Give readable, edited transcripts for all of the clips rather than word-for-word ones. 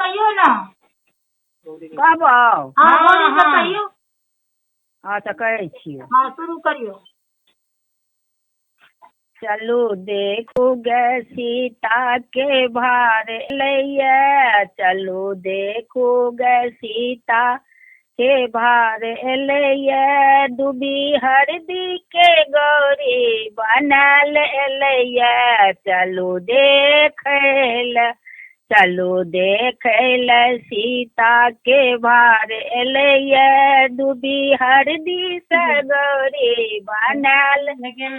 कहियौ ने। कहबौ? हँ, हँ, गौरी के हँ। कहियौ। अच्छा, कहै छियौ। हँ, शुरू करियौ। चलू देखू गे सीता के भार एलैया, चलू देखू गे सीता के भार एलैया, डूबी हरदी के गौरी बनल एलैया, चलू देखै लए, चलू देखै लए सीता के भार एलैया, डूबी हरदी से गौरी बनल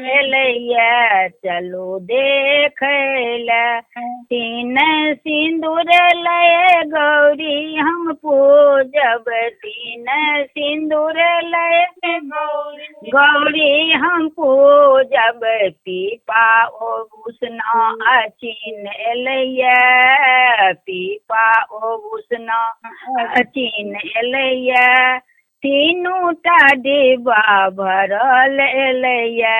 एलैया, चलू देखै लए। तीन सिन्दूर लय गौरी हम पूजब, तीन सिन्दूर लय गौरी हम पूजब, पीपा ओ भूषणा अचिन एलैया, पीपा ओ भूषणा अचिन एलैया, तीनू टा डिब्बा भरल एलैया,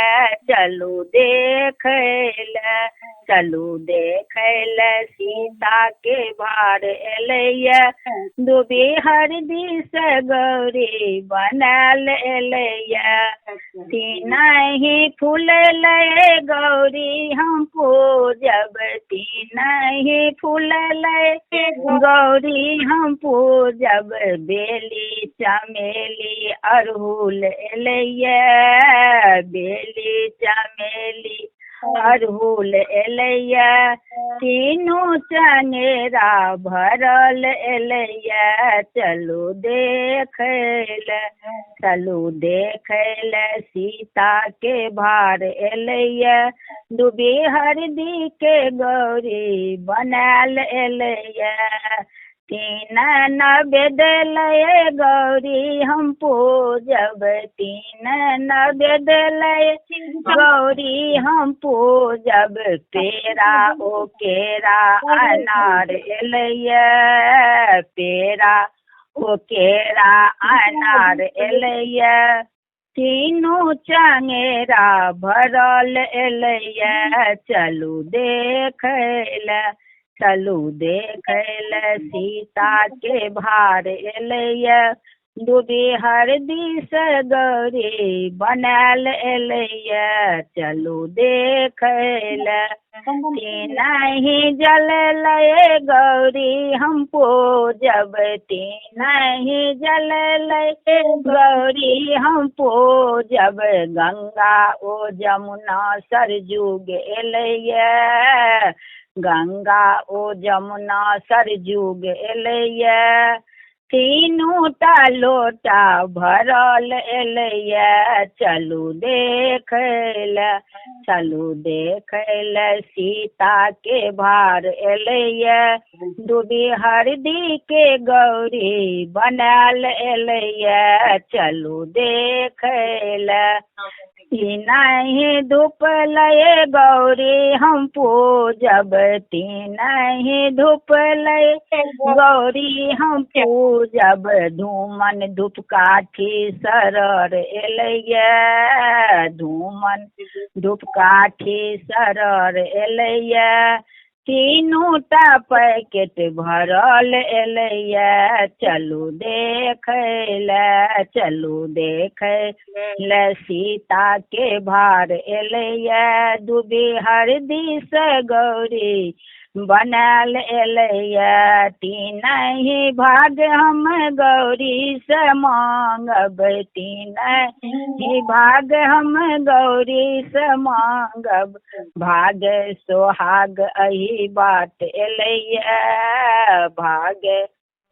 चलू देखै लए, चलू देखै लए सीता के भार एलैया, डूबी हरदी से गौरी बनल एलैया, तीनही फूल लय गौरी हम पूजब, तीनही फूल लय गौरी हम पूजब, बेली चमेली अड़हुल एलैया, बेली चमेली अड़हुल एलैया, तीनू चंगेरा भरल एलैया, चलू देखै लए, चलू देखै लए सीता के भार एलैया, डूबी हरदी के गौरी बनायल एलैया, तीन नवेद लय गौरी हम पूजब, तीन नवेद लय गौरी हम पूजब, पेड़ा ओ केरा अनार एलैया, पेड़ा ओ केरा अनार एलैया, तीनू चंगेरा भरल एलैया, चलू देखै लए, चलू देखै लए सीता के भार एलैया, डूबी हरदी से गौरी बनायल एलैया, चलू देखै लए। तीनही जल लय गौरी हम पूजब, तीनही जल लय गौरी हम पूजब, गंगा ओ जमुना सरजुग एलैया, गंगा ओ जमुना सरजुग एलैया, तीनू टा लोटा भरल एलैया, चलू देखै लए, चलू देखै लए सीता के भार एलैया, डूबी हरदी के गौरी बनायल एलैया, चलू देखै लए। तीनही धूप लय गौरी हम पूजब, तीनही धूप लय गौरी हम पूजब, धूमन धूप काठी सरर एलैया, धूमन धूप काठी सरर एलैया, तीनू टा पैकेट भरल एलैया, चलू देखै लए, चलू देखै लए सीता के भार एलैया, डूबी हरदी से गौरी बनायल एलैया, तीनही भाग हम गौरी से मांगब, तीनही भाग हम गौरी से मांगब, भाग सोहाग अही बात एलैया, भाग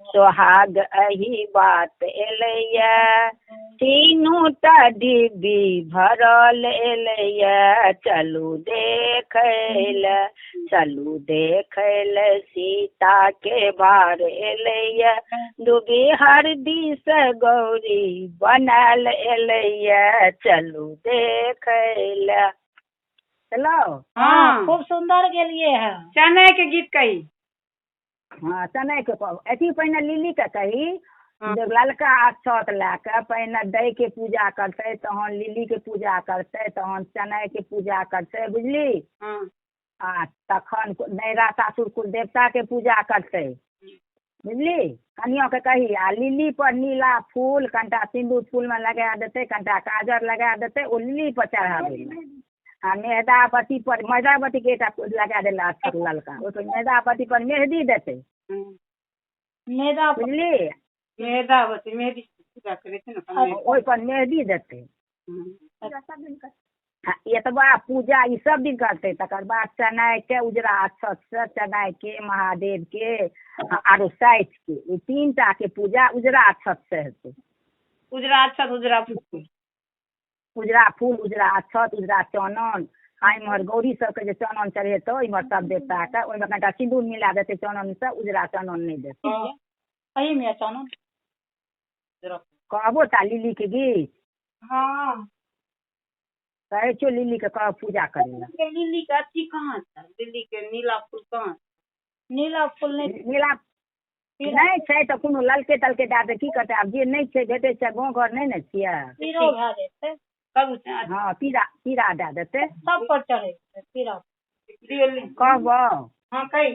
सोहाग अही बात एलैया, तीनू टा डिब्बी भरल एलैया, चलू देखै लए, चलू देखै लए सीता के भार एलैया, डूबी हरदी से गौरी बनायल एलैया, चलू देखै लए। हेलो। हँ। खूब सुन्दर गेलियै हँ। चनई के गीत कही। हँ, चनैके अथी पहिने लिलीके कही हँ। जे ललका अक्षत लए कऽ पहिने दैके पूजा करतै, तहन लिलीके पूजा करतै, तहन चनैके पूजा करतै, बुझली? हँ। आ तखन नैहरा सासुर कुल देवताके पूजा करतै। बुझली? कनियाँके कही आ लिली पर नीला फूल कनिटा सिन्दूर फूलमे लगा देतै, कनिटा काजर लगा देतै, ओ लिली पर चढ़ाबै लए। आ मेहदाबती पर, मेहदाबतीके एकटा लगा देला अक्षत ललका, ओहिपर मेहदाबती पर मेहदी देतै। मेहदा। बुझली? मेहदावती मेहदी पूजा करै छै ने। ओहिपर मेहदी देतै। आ एतबा पूजा ई सब दिन करतै। तकर बाद चनाइके उजरा अक्षतसँ चनाइके, महादेवके आरो साठिके, ई तीन टाके पूजा उजरा अक्षतसँ हेतै। उजरा अक्षत, उजरा फूल। उजरा फूल, उजरा अक्षत, उजरा चानन। आ इम्हर गौरी सबके जे चानन चढ़ेतौ, इम्हर सब देवताके, ओहिमे कनिटा सिन्दूर मिला देतै चाननसँ, उजरा चानन नहि देतै। एहिमे चानन। कहबो ता लिलीके गीत? हँ। कहै छियौ लिलीके कह पूजा करै लए। लिली के अथी कहाँ छै? लिली के नीला फूल कहाँ छै? नीला फूल नहि। नीला नहि छै तऽ कोनो ललके तलके दए दे, की करतै आब? जे नहि छै भेटै छै, गाँव घर नहि ने छियै। पीरो भए जेतै। करू छै। हँ, पीरा पीरा दए देतै। सब पर चढ़ै छै पीरा। कहबौ? हँ, कही।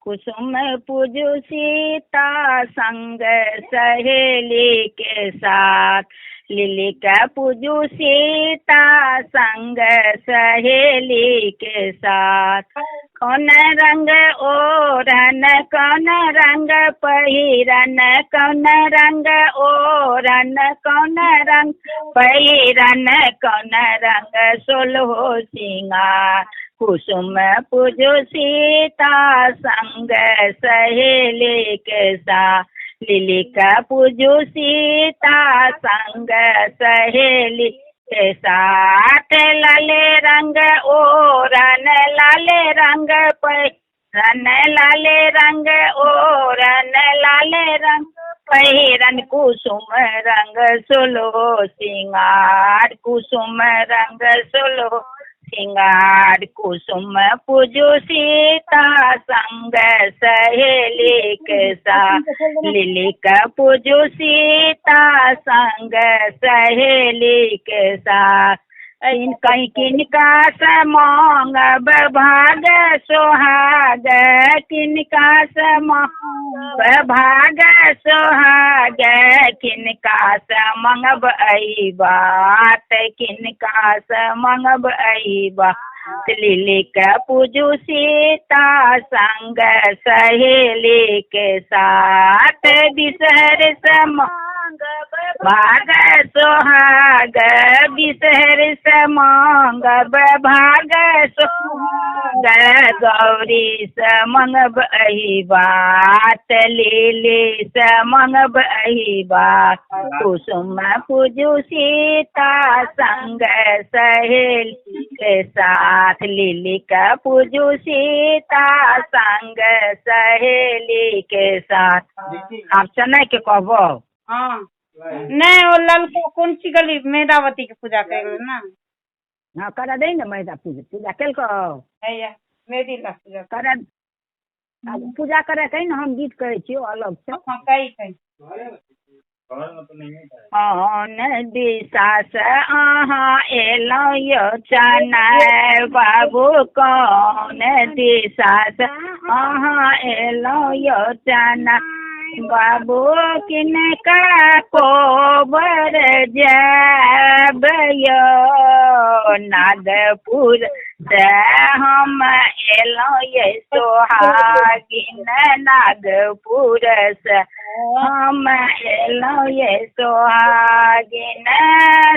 कुसुम पूजू सीता संग सहेली के साथ, लिली के पूजू सीता संग सहेली के साथ। कौन रंग ओढ़न, कौन रंग पहिरन, कौन रंग ओढ़न, कौन रंग पहिरन, कौन रंग सोलहो सिंगार। कुसुम पूजो सीता संग सहेली के साथ, लिली का पूजो सीता संग सहेली के साथ। लाले रंग ओरन, लाले रंग पहिरन, लाले रंग ओरन, लाले रंग पहिरन, कुसुम रंग सोलो सिंगार, कुसुम रंग सोलो सिंगार। कुसुम पूजो सीता संग सहेली के साथ, लिली का पूजो सीता संग सहेली के साथ। कहीं किनका से मांगब भाग सोहाग, किनका से मांगब भाग सोहाग, किनका से मंगब अई बात, किनका से मंगब अई बात। लिली के पूजू सीता संग सहेली के साथ, बिसहर से मांगब भाग सोहाग, बिसहर से मांगब भाग सोहाग, गौरी से मंगब अही बात, लिली से मंगब अही बात। कुसुम पूजू सीता संग सहेली के साथ, लिली का पूजू सीता संग सहेली के साथ। आब चनाइ के कहबो? हँ, नहि, ओ ललका कोन चीज गली मेहदावती के पूजा करै ने। हँ, करऽ दही ने। महिला पूजा पूजा केलकौ? हैया मेहदी ला पूजा। करऽ, आब पूजा करऽ कही ने, हम गीत कहै छियौ अलगसँ। हँ, कही कही। कौन दिशा से अहाँ एलहुँ यौ चनाइ बाबू, कौन दिशा से अहाँ एलहुँ यौ चनाइ बाबू, किनका कोबर जायब यौ? नागपुर से हम एलहुँ ये सोहागिन, नागपुर से हम एलहुँ ये सोहागिन,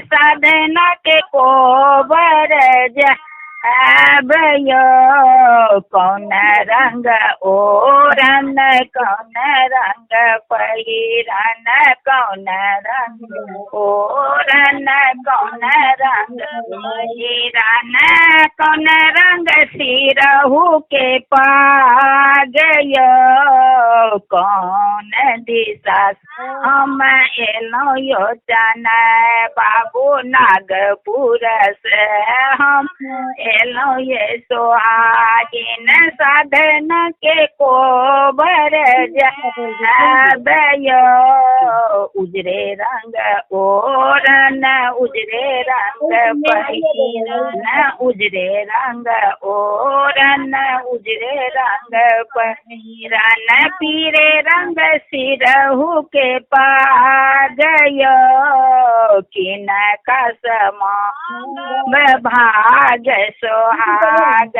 साधना के कोबर जायब यौ? कौन रंग ओढ़न, कौन रंग पहिरन, कौन रंग ओढ़न, कौन रंग पहिरन, कौन रंग सिरहु के पाग यौ? कौन दिशा हम एलहुँ यौ चनाइ बाबू, नागपुर से हम एलहुँ ये सोहागिन, साधन के कोबर जायब यौ? उजरे रंग ओढ़न, उजरे रंग पहिरन उजरे रंग ओरन उजरे रंग पहिरन पीरे रंग सिरहु के पाग यौ किन कसमा भाग सोहाग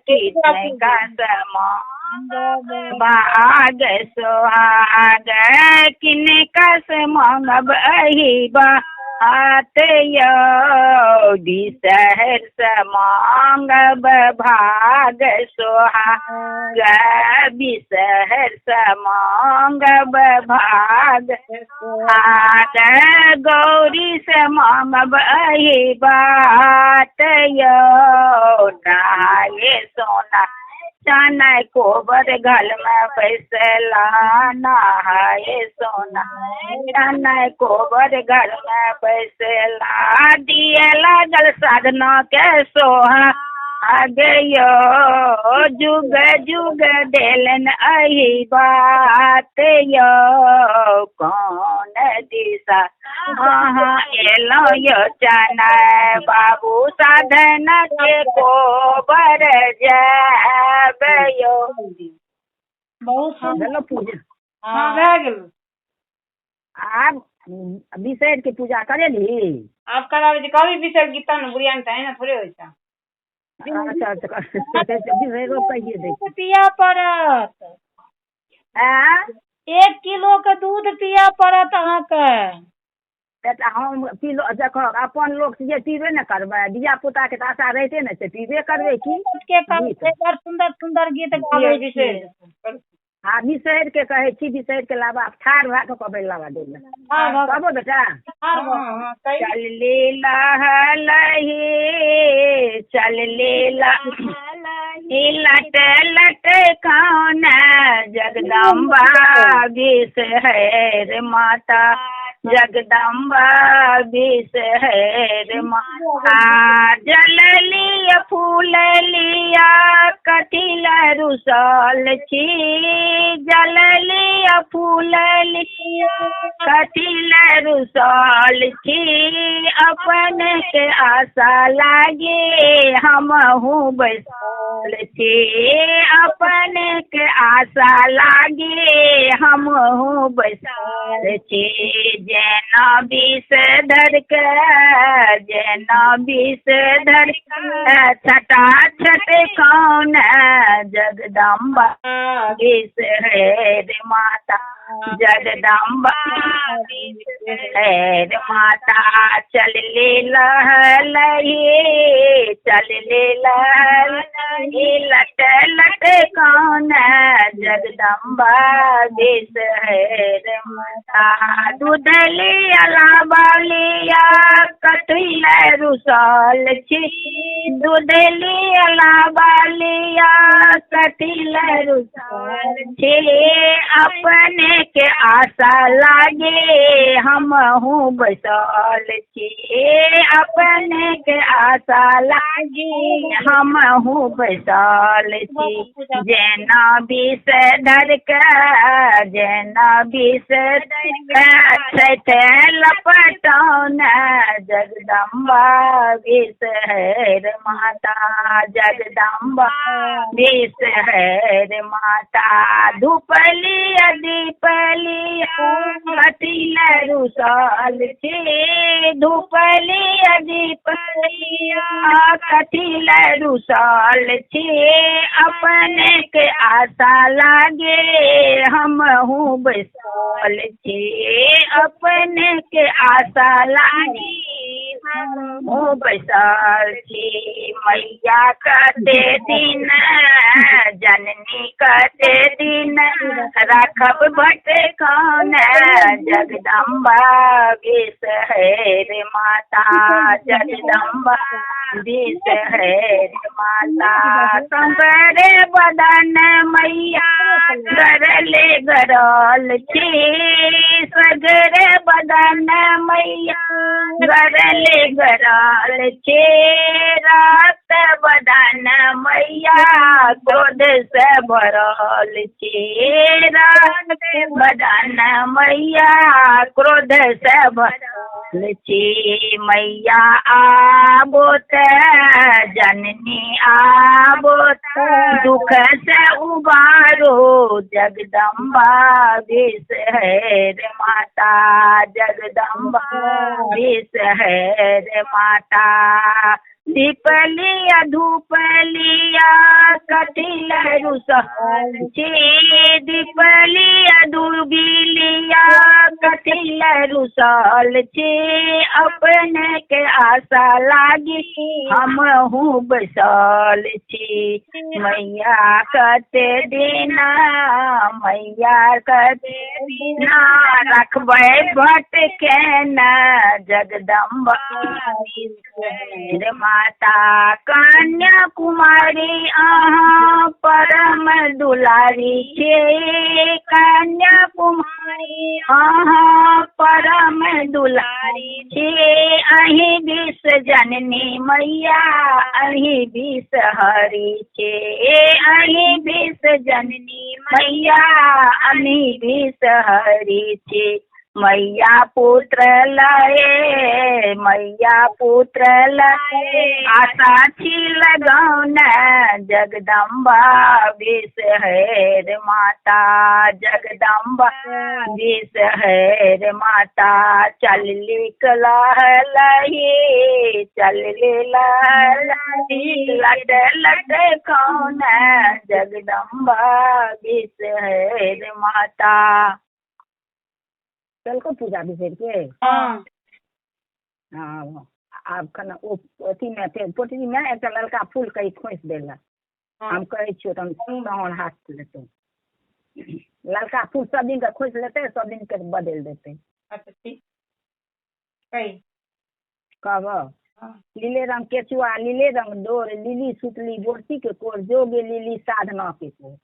किन कसमा भाग सोहाग किन कस मांगब अही बात यौ बिसहर से मांगब भाग सोहाग बिसहर से मांगब भाग सोहाग गौरी से मांगब अही बात यौ नहाए सोना चना कोबर घल में पैसला नहाए सोना चना कोबर घर में पैसला दिए लागल साधना के सोहा गयो जुग जुग देलन अही बात यौ कौन दिशा अहाँ एलहुँ यौ चना बाबू साधन के कोबर जायब यौ। बहुत सुन्दर। भेलो पूजा। हँ भए गेल। आब बिसरि के पूजा करेलही? आब कराबै छी, कहबी बिसरि गीत तब ने बुढ़िया ने तऽ एना थोड़े होइ छै। अच्छा अच्छा, बिसरियो कहिए दै। दूध पियऽ पड़त। आँय? 1 किलो के दूध पियऽ पड़त अहाँके। तऽ हम पीलो देखो अपन लोक जे पीबे ने करबै, धिया पुताके तऽ आशा रहिते ने छै, पीबे करबै की। के काम गीत छै, बड़ सुन्दर सुन्दर गीत गाबै बिसरि छियै। आ बिसरि के कहै छी, बिसरि के लाबा ठाढ़ भए कऽ कहबै लाबा दै लए। ठाढ़ भऽ कहबो बेटा? ठाढ़ भऽ हँ हँ कही। चलली लहलही चलली लहलही लट लट कौन जगदम्बा बिसहर माता जगदम्बा बिसहर माता जल लिया फूल लिया कथी लए रुसल छी जल लिया फूल लिया कथी लए रुसल छी अपने के आशा लागे हमहूँ बैसल छी अपने के आशा लागे हमहूँ बैसल छी जेना विषधर के जेना विषधर के छटा छट कौन जगदम्बा विषहर माता जगदम्बा विषहर माता चलली लहलही चलली लहलही लट लट कौन जगदम्बा विषहर माता दूध लिया लाबा लिया कथी लए रुसल छी दूध लिया लाबा लिया कथी लए रुसल छी अपने के आशा लागे हमहूँ बैसल छी अपने के आशा लागे हमहूँ बैसल छी जेना विषधर के जेना विषधर के छठि लपटौन जगदम्बा विषहर माता जगदम्बा विषहर माता धूप लिया दीप लिया कथी लए रुसल छी धूप लिया दीप लिया कथी लए रुसल छी अपने के आशा लागे हमहूँ बैसल छी अपने के आशा लागे हमहूँ बैसल छी मैया कते दिन जननी कते दिन राखब भटकौन जगदम्बा विषहर माता जगदम्बा विषहर माता शंकरे बदन मैया गरले गरल छी सगरे बदन मैया गरले गरल छी रक्त बदन मैया क्रोध से भरल छी रक्त बदन मैया क्रोध से भरल छी मैया आबो तऽ जननी आबो दुख से उबारो जगदम्बा विषहर माता जगदम्बा विषहर माता। दीप लिया धूप लिया कथिल रुसल छी दीप लिया दूबी लिया कथिल रुसल छी अपने के आशा लागी हमहूँ बैसल छी मैया कते दिना मैया कते दिना रखबै भट के न जगदम्बा माता कन्या कुमारी अहाँ परम दुलारी छी कन्या कुमारी अहाँ परम दुलारी छी अहीं विश्व जननी मैया अहीं विश्व हरि छी अहीं विश्व जननी मैया अहीं विश्व हरि छी मैया पुत्र लए मैया पुत्र लए आशा छी लगौने जगदम्बा विषहर माता जगदम्बा विषहर माता चलली लही चलली लही लट लट कौन जगदम्बा विषहर माता। केलको पूजा बिसरि के? हँ। हँ, आब कने ओ अथीमे फेर पोटरीमे एकटा ललका फूल कही खोसि दै लए। हम कहै छियौ तहन तहन हाथ लेतौ। ललका फूल सब दिनके खोसि लेतै, सब दिनके बदलि देतै। अच्छा ठीक कही। कहबह? हँ। लीले रंग केचुआ लीले रंग डोर लीली सुतली बोरसी के कोर जोगे लीली साधना के कोर।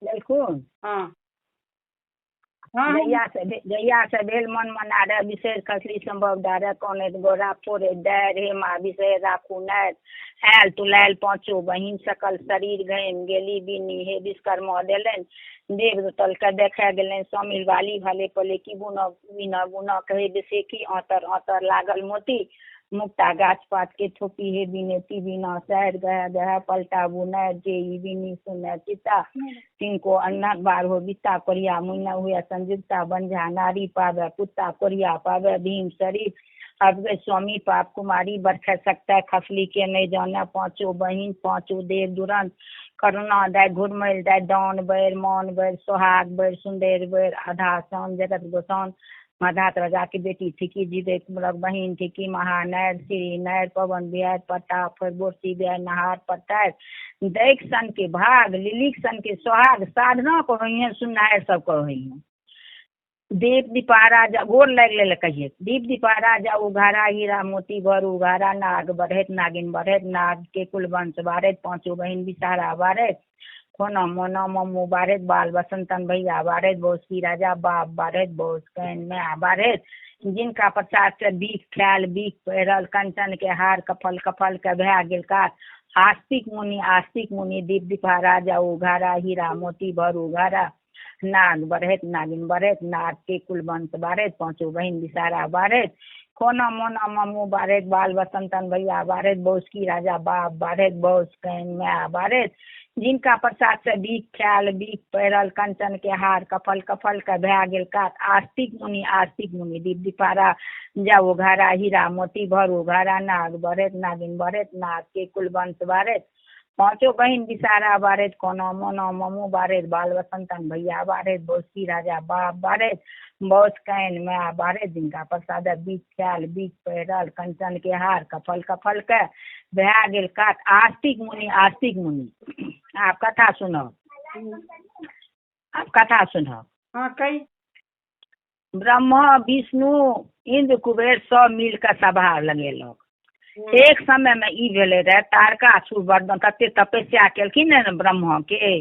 लेलखुन? हँ हँ। जहिया से भेल मन मना रे बिसरि खसली सम्भव डारे कनैत गोरा फोड़ैत डारि हे माँ बिसरि राखू नारि आयल तुलायल पाँचो बहिन सकल शरीर घामि गेली बिनी हे विश्वकर्मा देलनि देव तलके देखय गेलनि शामिल वाली भले पले की बुनऽ बिना गुना कहे बिसेखी आँतर आँतर लागल मोती मुक्ता गाछ पात के थोपी हे बिनेती बिना सैर गह गह पलटा बुनाय जे ई बिनी सुनय चिता तिनको अन्नक बार हो बित्ता कोरिया मुइना हुए संयुक्ता बंझा नारी पावे कुत्ता कोरिया पावे भीम शरीफ अब गए स्वामी पाप कुमारी बरखे सकता खसली के नहीं जाने पांचों बहिन पांचों देव दुरंत करुणा दाय घुरमैल दाय दान बैर मान बैर सोहाग बैर सुंदर बैर आधा सान जगत गोसान माधात राजा की बेटी थीकी जीवे कुमरक बहिन थीकी महानैर श्री नैर पवन बिहार प्रताप फर बोरसी बिहार नहार पटार दैक सन के भाग लिलिक सन के सोहाग साधना को होइहे सुनाए सबके होइहे। दीप दीपारा जा गोर लागि लेल कहिए दीप दीपारा जा उघारा हीरा मोती भर उघारा नाग बढ़ैत नागिन बढ़ैत नाग के कुल वंश बारैत पाँचो बहिन विषारा बारैत खोना मोना मम्मू बारैत बाल बसंतन भैया बारैत बौसकी राजा बाप बारैत बौस can माय बारैत जिनका प्रसाद से बीख खायल बीख पहिरल कंचन के हार कफल कफल के भए गेल कात आस्तिक मुनि आस्तिक मुनि दीप दीपारा जा उघारा हीरा मोती भर उघारा नाग बढ़ैत नागिन बढ़ैत नाग के कुल वंश बारैत पाँचो बहिन विषारा बारैत खोना मोना मम्मू बारैत बाल बसंतन भैया बारैत बौसकी राजा बाप बारैत बौस can माय बारैत जिनका प्रसाद से बीख खायल बीख पहिरल कंचन के हार कफल कफल के भए गेल कात आस्तिक मुनि आस्तिक मुनि दीप दीपारा जा उघारा हीरा मोती भर उघारा नाग बढ़ैत नागिन बढ़ैत नाग के कुल वंश बारैत पाँचो बहिन विषारा बारैत कोना मोना ममू बारैत बाल बसंतन भैया बारैत बौसकी राजा बाप बारैत बौस can माय बारैत जिनका प्रसाद बीख खायल बीख पहिरल कंचन के हार कफल कफल के भए गेल कात आस्तिक मुनि आस्तिक मुनि। आब कथा सुनब। आब कथा सुनब। हँ कही। ब्रह्मा विष्णु इन्द्र कुबेर सब मिल कऽ सभा लगेलक। एक समय मे ई भेलै रहए तारकासुर वरदान तते तपस्या केलखिन ने ब्रह्मा के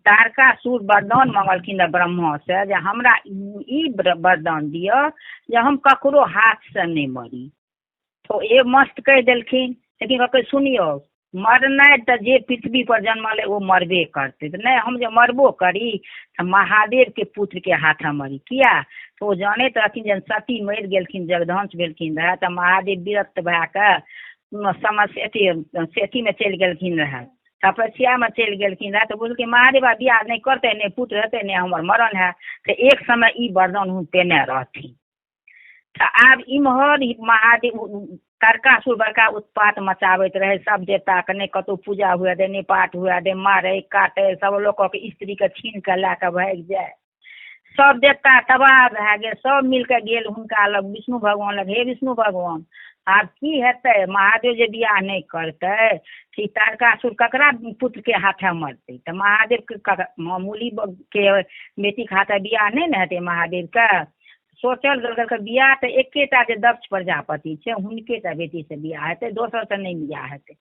तारकासुर वरदान मंगलखिन रहए ब्रह्मा से जे हमरा ई वरदान दिअ जे हम ककरो हाथ से नहि मरी। तो ए मस्त कहि देलखिन लेकिन कहलकै सुनियौ मरनाइ तऽ जे पृथ्वी पर जन्मल ओ मरबे करतै। तऽ नहि, हम जे मरबो करी तऽ महादेवके पुत्रके हाथे मरी। किया तऽ ओ जानैत रहथिन जहन सती मरि गेलखिन, जगध्वंस भेलखिन रहए, तऽ महादेव विरक्त भए कऽ समस्या अथी अथीमे चलि गेलखिन रहए, तपस्यामे चलि गेलखिन रहए। तऽ बुझलखिन महादेव आब बियाह नहि करतै, नहि पुत्र हेतै, नहि हमर मरण हैत। तऽ एक समय ई वरदान ओ पेने रहथिन। तऽ आब इम्हर महादेव तारकासुर बड़का उत्पात मचाबैत रहै, सब देवताके नहि कतहु पूजा हुए दै, नहि पाठ हुए दै, मारै काटै, सब लोकक स्त्रीके छीन कऽ लए कऽ भागि जाय। सब देवता तबाह भए गेल। सब मिलके गेल हुनका लग, विष्णु भगवान लग। हे विष्णु भगवान, आब की हेतै? महादेव जे बियाह नहि करतै तऽ ई तारकासुर ककरा पुत्रके हाथे मरतै? तऽ महादेवके मामूली के बेटीके हाथे बियाह नहि ने हेतै महादेवके। सोचल गेल, कहलकै बियाह तऽ एकेटा जे दक्ष प्रजापति छै हुनकेटा बेटीसँ बियाह हेतै, दोसरसँ नहि बियाह हेतै।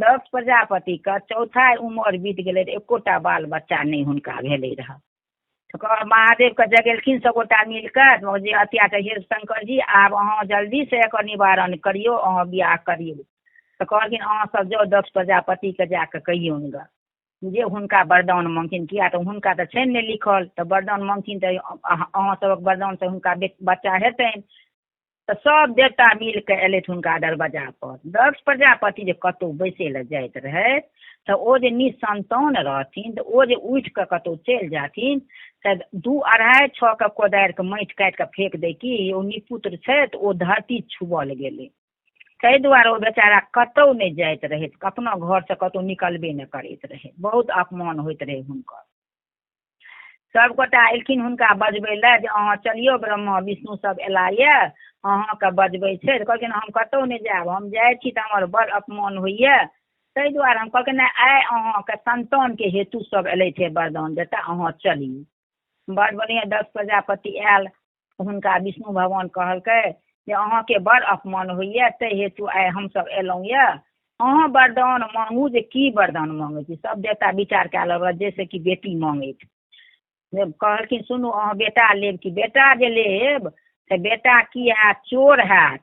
दक्ष प्रजापतिके चौथाइ उमर बीत गेलै तऽ एकोटा बाल बच्चा नहि हुनका भेलै रहए। तऽ महादेवके जगेलखिन सभगोटा मिल कऽ जे अत्याचार, हे शंकर जी, आब अहाँ जल्दीसँ एकर निवारण करियौ, अहाँ बियाह करियौ। तऽ कहलखिन अहाँ सब जाउ दक्ष प्रजापतिके जाकऽ कहियौन गऽ जे हुनका वरदान मङ्गथिन। किया तऽ हुनका तऽ छनि नहि लिखल, तऽ वरदान मङ्गथिन तऽ अहाँ सभक वरदानसँ हुनका बच्चा हेतनि। तऽ सब देवता मिल कऽ एलथि हुनका दरवाजा पर। दक्ष प्रजापति जे कतहु बैसै लए जाइत रहथि तऽ ओ जे निसन्तान रहथिन, तऽ ओ जे उठि कऽ कतहु चलि जाथिन तऽ 2 2.5 6 के कोदारिके माटि काटि कऽ फेक दै कि ओ निपुत्र छै, तऽ ओ धरती छुबल गेलै। ताहि दुआरे ओ बेचारा कतहु नहि जाइत रहै, अपना घरसँ कतहु निकलबे नहि करैत रहै। बहुत अपमान होइत रहै हुनकर। सभगोटा एलखिन हुनका बजबै लए जे अहाँ चलियौ, ब्रह्मा विष्णु सब एला यऽ, अहाँके बजबै छै। तऽ कहलखिन हम कतहु नहि जायब, हम जाइ छी तऽ हमर बड़ अपमान होइए, ताहि दुआरे हम कहलखिन नहि, आइ अहाँके संतानके हेतु सब एलथि हे वरदान देता, अहाँ चलियौ। बड़ बढ़िआँ दक्ष प्रजापति आयल। हुनका विष्णु भगवान कहलकै जे अहाँके बड़ अपमान होइए, ताहि हेतु आइ हमसभ एलहुँ यऽ, अहाँ वरदान मांगू जे की वरदान मांगै छी। सब देवता विचार कए लगल जैसे कि बेटी मांगैत। कहलखिन सुनू, अहाँ बेटा लेब कि? बेटा जे लेब तऽ बेटा की हैत? चोर हैत।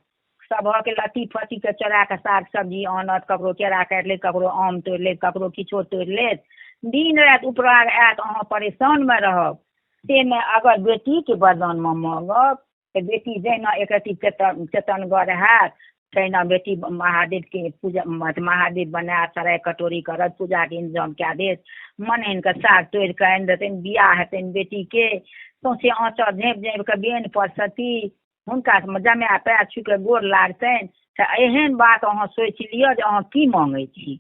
सभक लत्ती फत्तीके चोरा कऽ साग सब्जी आनत, ककरो केरा काटि लेत, ककरो आम तोड़ि लेत, ककरो किछो तोड़ि लेत, दिन राति उपराग आयत, अहाँ परेशानमे रहब। से नहि, अगर बेटीके वरदानमे माँगब तऽ बेटी जहिना एक रत्ती चेतनगर हैत तहिना बेटी महादेवके पूजा महादेव बनायत, सराय कटोरी करत, पूजाके इंतजाम कए देत, मनैनके साग तोड़ि कऽ आनि देतनि, बियाह हेतनि बेटीके, सौँसे आँचर झाँपि झाँपि कऽ बेन परसती, हुनका जमाए पैर छू कऽ गोर लागतनि। तऽ एहन बात अहाँ सोचि लिअ जे अहाँ की माँगै छी।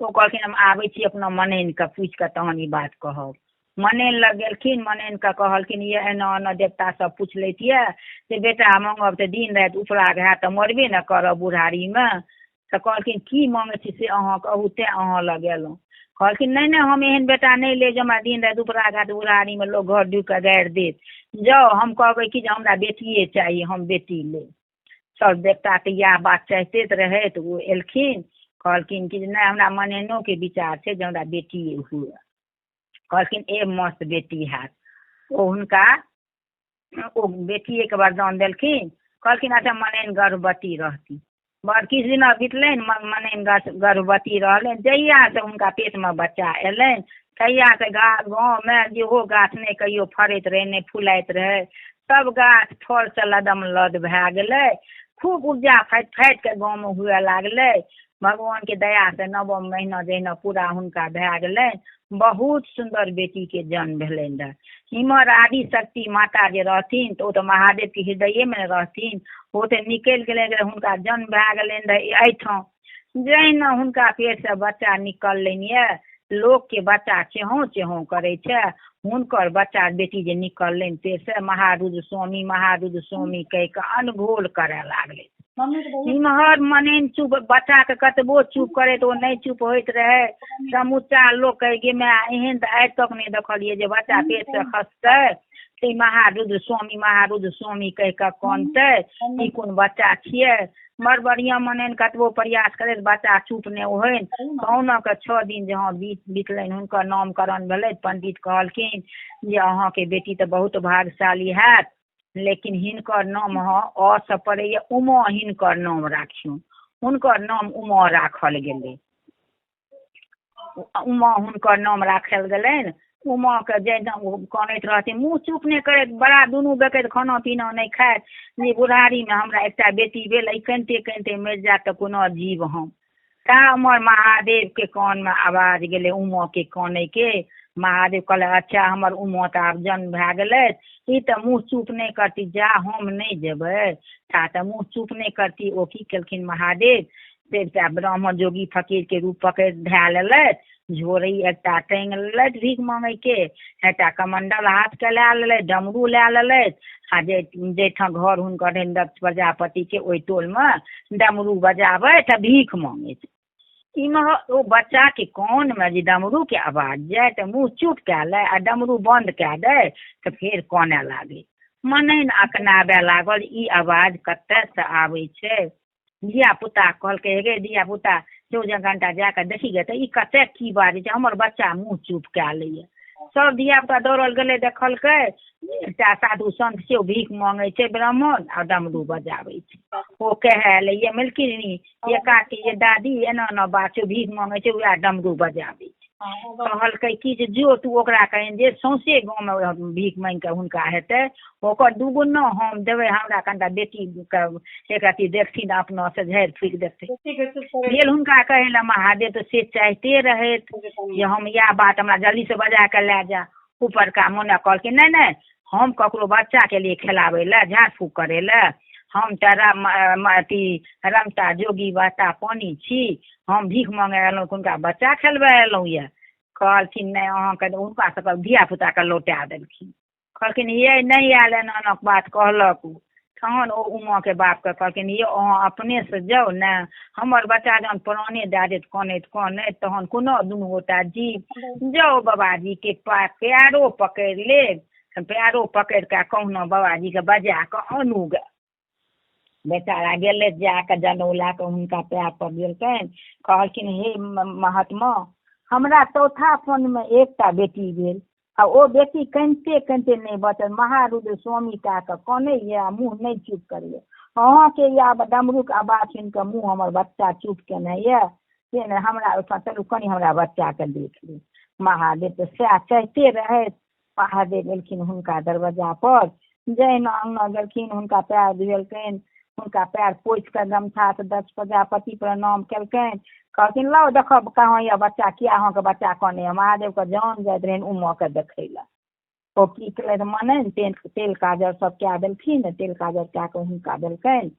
ओ कहलखिन हम आबै छी अपना मनैनके पूछि कऽ तहन ई बात कहब। मनैन लग गेलखिन, मनैनके कहलखिन ये एना एना देवता सब पुछलथि यऽ जे बेटा माँगब तऽ दिन राति उपराग हैत तऽ मरबे ने करब बुढ़ारीमे। तऽ कहलखिन की माँगै छी से अहाँ कहू, तेँ अहाँ लग एलहुँ। कहलखिन नहि नहि, हम एहन बेटा नहि लेब जे हमरा दिन राति उपराग हैत, बुढ़ारीमे लोक घर ढुकि कऽ गारि देत। जाउ, हम कहबै कि जे हमरा बेटिए चाही, हम बेटी लेब। सब देवता तऽ इएह बात चाहिते रहै। तऽ ओ एलखिन, कहलखिन कि जे नहि, हमरा मनैनोके विचार छै जे हमरा बेटिए हुए। कहलखिन ए मस्त बेटी हैत। ओ हुनका ओ बेटिएके वरदान देलखिन। कहलखिन अच्छा मनैन गर्भवती रहती। बड़ किछु दिना बितलनि, मनैन गर्भवती रहलनि। जहियासँ हुनका पेटमे बच्चा अयलनि तहियासँ गाँवमे जेहो गाछ नहि कहियो फड़ैत रहै, नहि फुलाइत रहै, सब गाछ फलसँ लदम लद भए गेलै। खूब उपजा फाटि फाटि कऽ गाँवमे हुए लागलै। भगवानके दयासँ नवम महीना जहिना पूरा हुनका भए गेलनि, बहुत सुन्दर बेटीके जन्म भेलनि रहए। इम्हर आदिशक्ति माता जे रहथिन तऽ ओ तऽ महादेवके हृदयेमे ने रहथिन, ओ तऽ निकलि गेलै रहए, हुनका जन्म भए गेलनि रहए एहिठाम। जहिना हुनका पेटसँ बच्चा निकललनि यऽ, लोकके बच्चा चेहों चेहों करै छै, हुनकर बच्चा बेटी जे निकललनि पेटसँ महारुद्र स्वामी महारुद्र स्वामी कहि कऽ अनघोल करए लागलै। इम्हर मनैन चुप, बच्चाके कतबो चुप करे तऽ ओ नहि चुप होइत रहै। समूचा लोक कहै गे माय, एहन तऽ आइ तक नहि देखलियै जे बच्चा पेटसँ खसतै तऽ ई महारुद्र स्वामी महारुद्र स्वामी कहि कऽ कनतै, ई कोन बच्चा छियै। बड़ बढ़िआँ मनैन कतबो प्रयास करैत बच्चा चुप नहि होइन। कहुना कऽ 6 दिन जहाँ बीतलनि, हुनकर नामकरण भेलै। पंडित कहलखिन जे अहाँके बेटी तऽ बहुत भाग्यशाली हैत, लेकिन हिनकर नाम अहाँ अ सँ पड़ैए उमा, हिनकर नाम राखियौ। हुनकर नाम उमा राखल गेलै। उमा हुनकर नाम राखल गेलनि। उमाके जहिना ओ कनैत रहथिन, मुँह चुप नहि करैत, बड़ा दुनू बेकैत खाना पीना नहि खाइत, जे बुढ़ारीमे हमरा एकटा बेटी भेल, एहि कनिते कनिते मरि जायत तऽ कोना जीब हम। ता उमहर महादेवके कानमे आवाज गेलै उमाके कानैके। महादेव कहलक अच्छा हमर उमा तऽ आब जन्म भए गेलै, ई तऽ मुँह चुप नहि करती, जा हम नहि जेबै ता तऽ मुँह चुप नहि करती। ओ की केलखिन महादेव, से एकटा ब्राह्मण जोगी फकीरके रूप पकड़ि धए लेलथि, झोरी एकटा टाँगि लेलथि भीख माँगैके, एकटा कमण्डल हाथके लए लेलथि, डमरू लए लेलथि, आ जे जाहिठाम घर हुनकर रहनि दक्ष प्रजापतिके ओहि टोलमे डमरू बजाबथि आ भीख माँगैत। इम्हर ओ बच्चाके कानमे जे डमरूके आवाज जाय तऽ मुँह चुप कए लै आ डमरू बन्द कए दै तऽ फेर कानय लागै। मनैन अकनाबय लागल, ई आवाज कतयसँ आबै छै। धियापुता कहलकै, हे गे धियापुता, जो जे कनिटा जा कऽ देखी गे तऽ ई कतय की बाजै छै, हमर बच्चा मुँह चुप कए लैए। सब धियापुता दौड़ल गेलै, देखलकै एकटा साधु संत छै, ओ भीख माँगै छै ब्राह्मण आ डमरू बजाबै छै। ओ कहै लैए मलकिनी, ये काकी, ये दादी, एना एना बात छै, भीख माँगै छै वएह डमरू बजाबै छै। कहलकै कि जे जो तू ओकरा कहिन जे सौंसे गाँवमे भीख माँगि कऽ हुनका हेतै ओकर दुगुना हम देबै, हमरा कनिटा बेटीके एक रत्ती देखथिन अपनासँ झाड़ि फूकि देखथिन। गेल हुनका कहै लए महादेव तऽ से चाहिते रहथि जे हम इएह बात हमरा जल्दीसँ बजा कऽ लए जा। ऊपरका मोने कहलखिन नहि नहि, हम ककरो बच्चाके लिए खेलाबै लए झाड़ फूक करै लए, हम तऽ अथी रमता जोगी बहता पानी छी, हम भीख माँगे एलहुँ हुनका बच्चा खेलबै एलहुँ यऽ। कहलखिन नहि अहाँके हुनका सबके धियापुताके लौटा देलखिन। कहलखिन ये नहि आयल एना एना बात कहलक ओ। तहन ओ उमाके बापके कहलखिन यौ अहाँ अपनेसँ जाउ ने, हमर बच्चा जहन प्राणे दए देत कनैत कनैत तहन कोना दुनू गोटा जीब। जाउ बाबाजीके पैरो पकड़ि लेब, पैरो पकड़ि कऽ कहुना बाबाजीके बजा कऽ आनू गे। बेचारा गेलै जा कऽ जनउ लए कऽ हुनका पैर पर गेलकनि। कहलखिन हे महात्मा, हमरा चौथा फोनमे एकटा बेटी भेल आ ओ बेटी कनिते कनिते नहि बचल, महारुद्र स्वामी कए कऽ कनैए आ मुँह नहि चुप करैए। अहाँके इएह डमरूके आवाज सुनि कऽ मुँह हमर बच्चा चुप केने यए, से नहि हमरा ओहिठाम चलू कनि हमरा बच्चाके देख ली। महादेव तऽ सएह चाहिते रहथि। महादेव एलखिन हुनका दरवाजा पर, जहिना अङ्गना गेलखिन हुनका पैर धुएलकनि, हुनका पैर पोछि कऽ गमछासँ दक्ष प्रजापति प्रणाम केलकनि। कहलखिन लाउ देखब कहाँ यऽ बच्चा, किया अहाँके बच्चा कनैए। महादेवके जान जाइत रहनि उमाके देखै लए। ओ की केलथि मननि तेल काजर सब कए देलखिन, तेल काजर कए कऽ हुनका देलकनि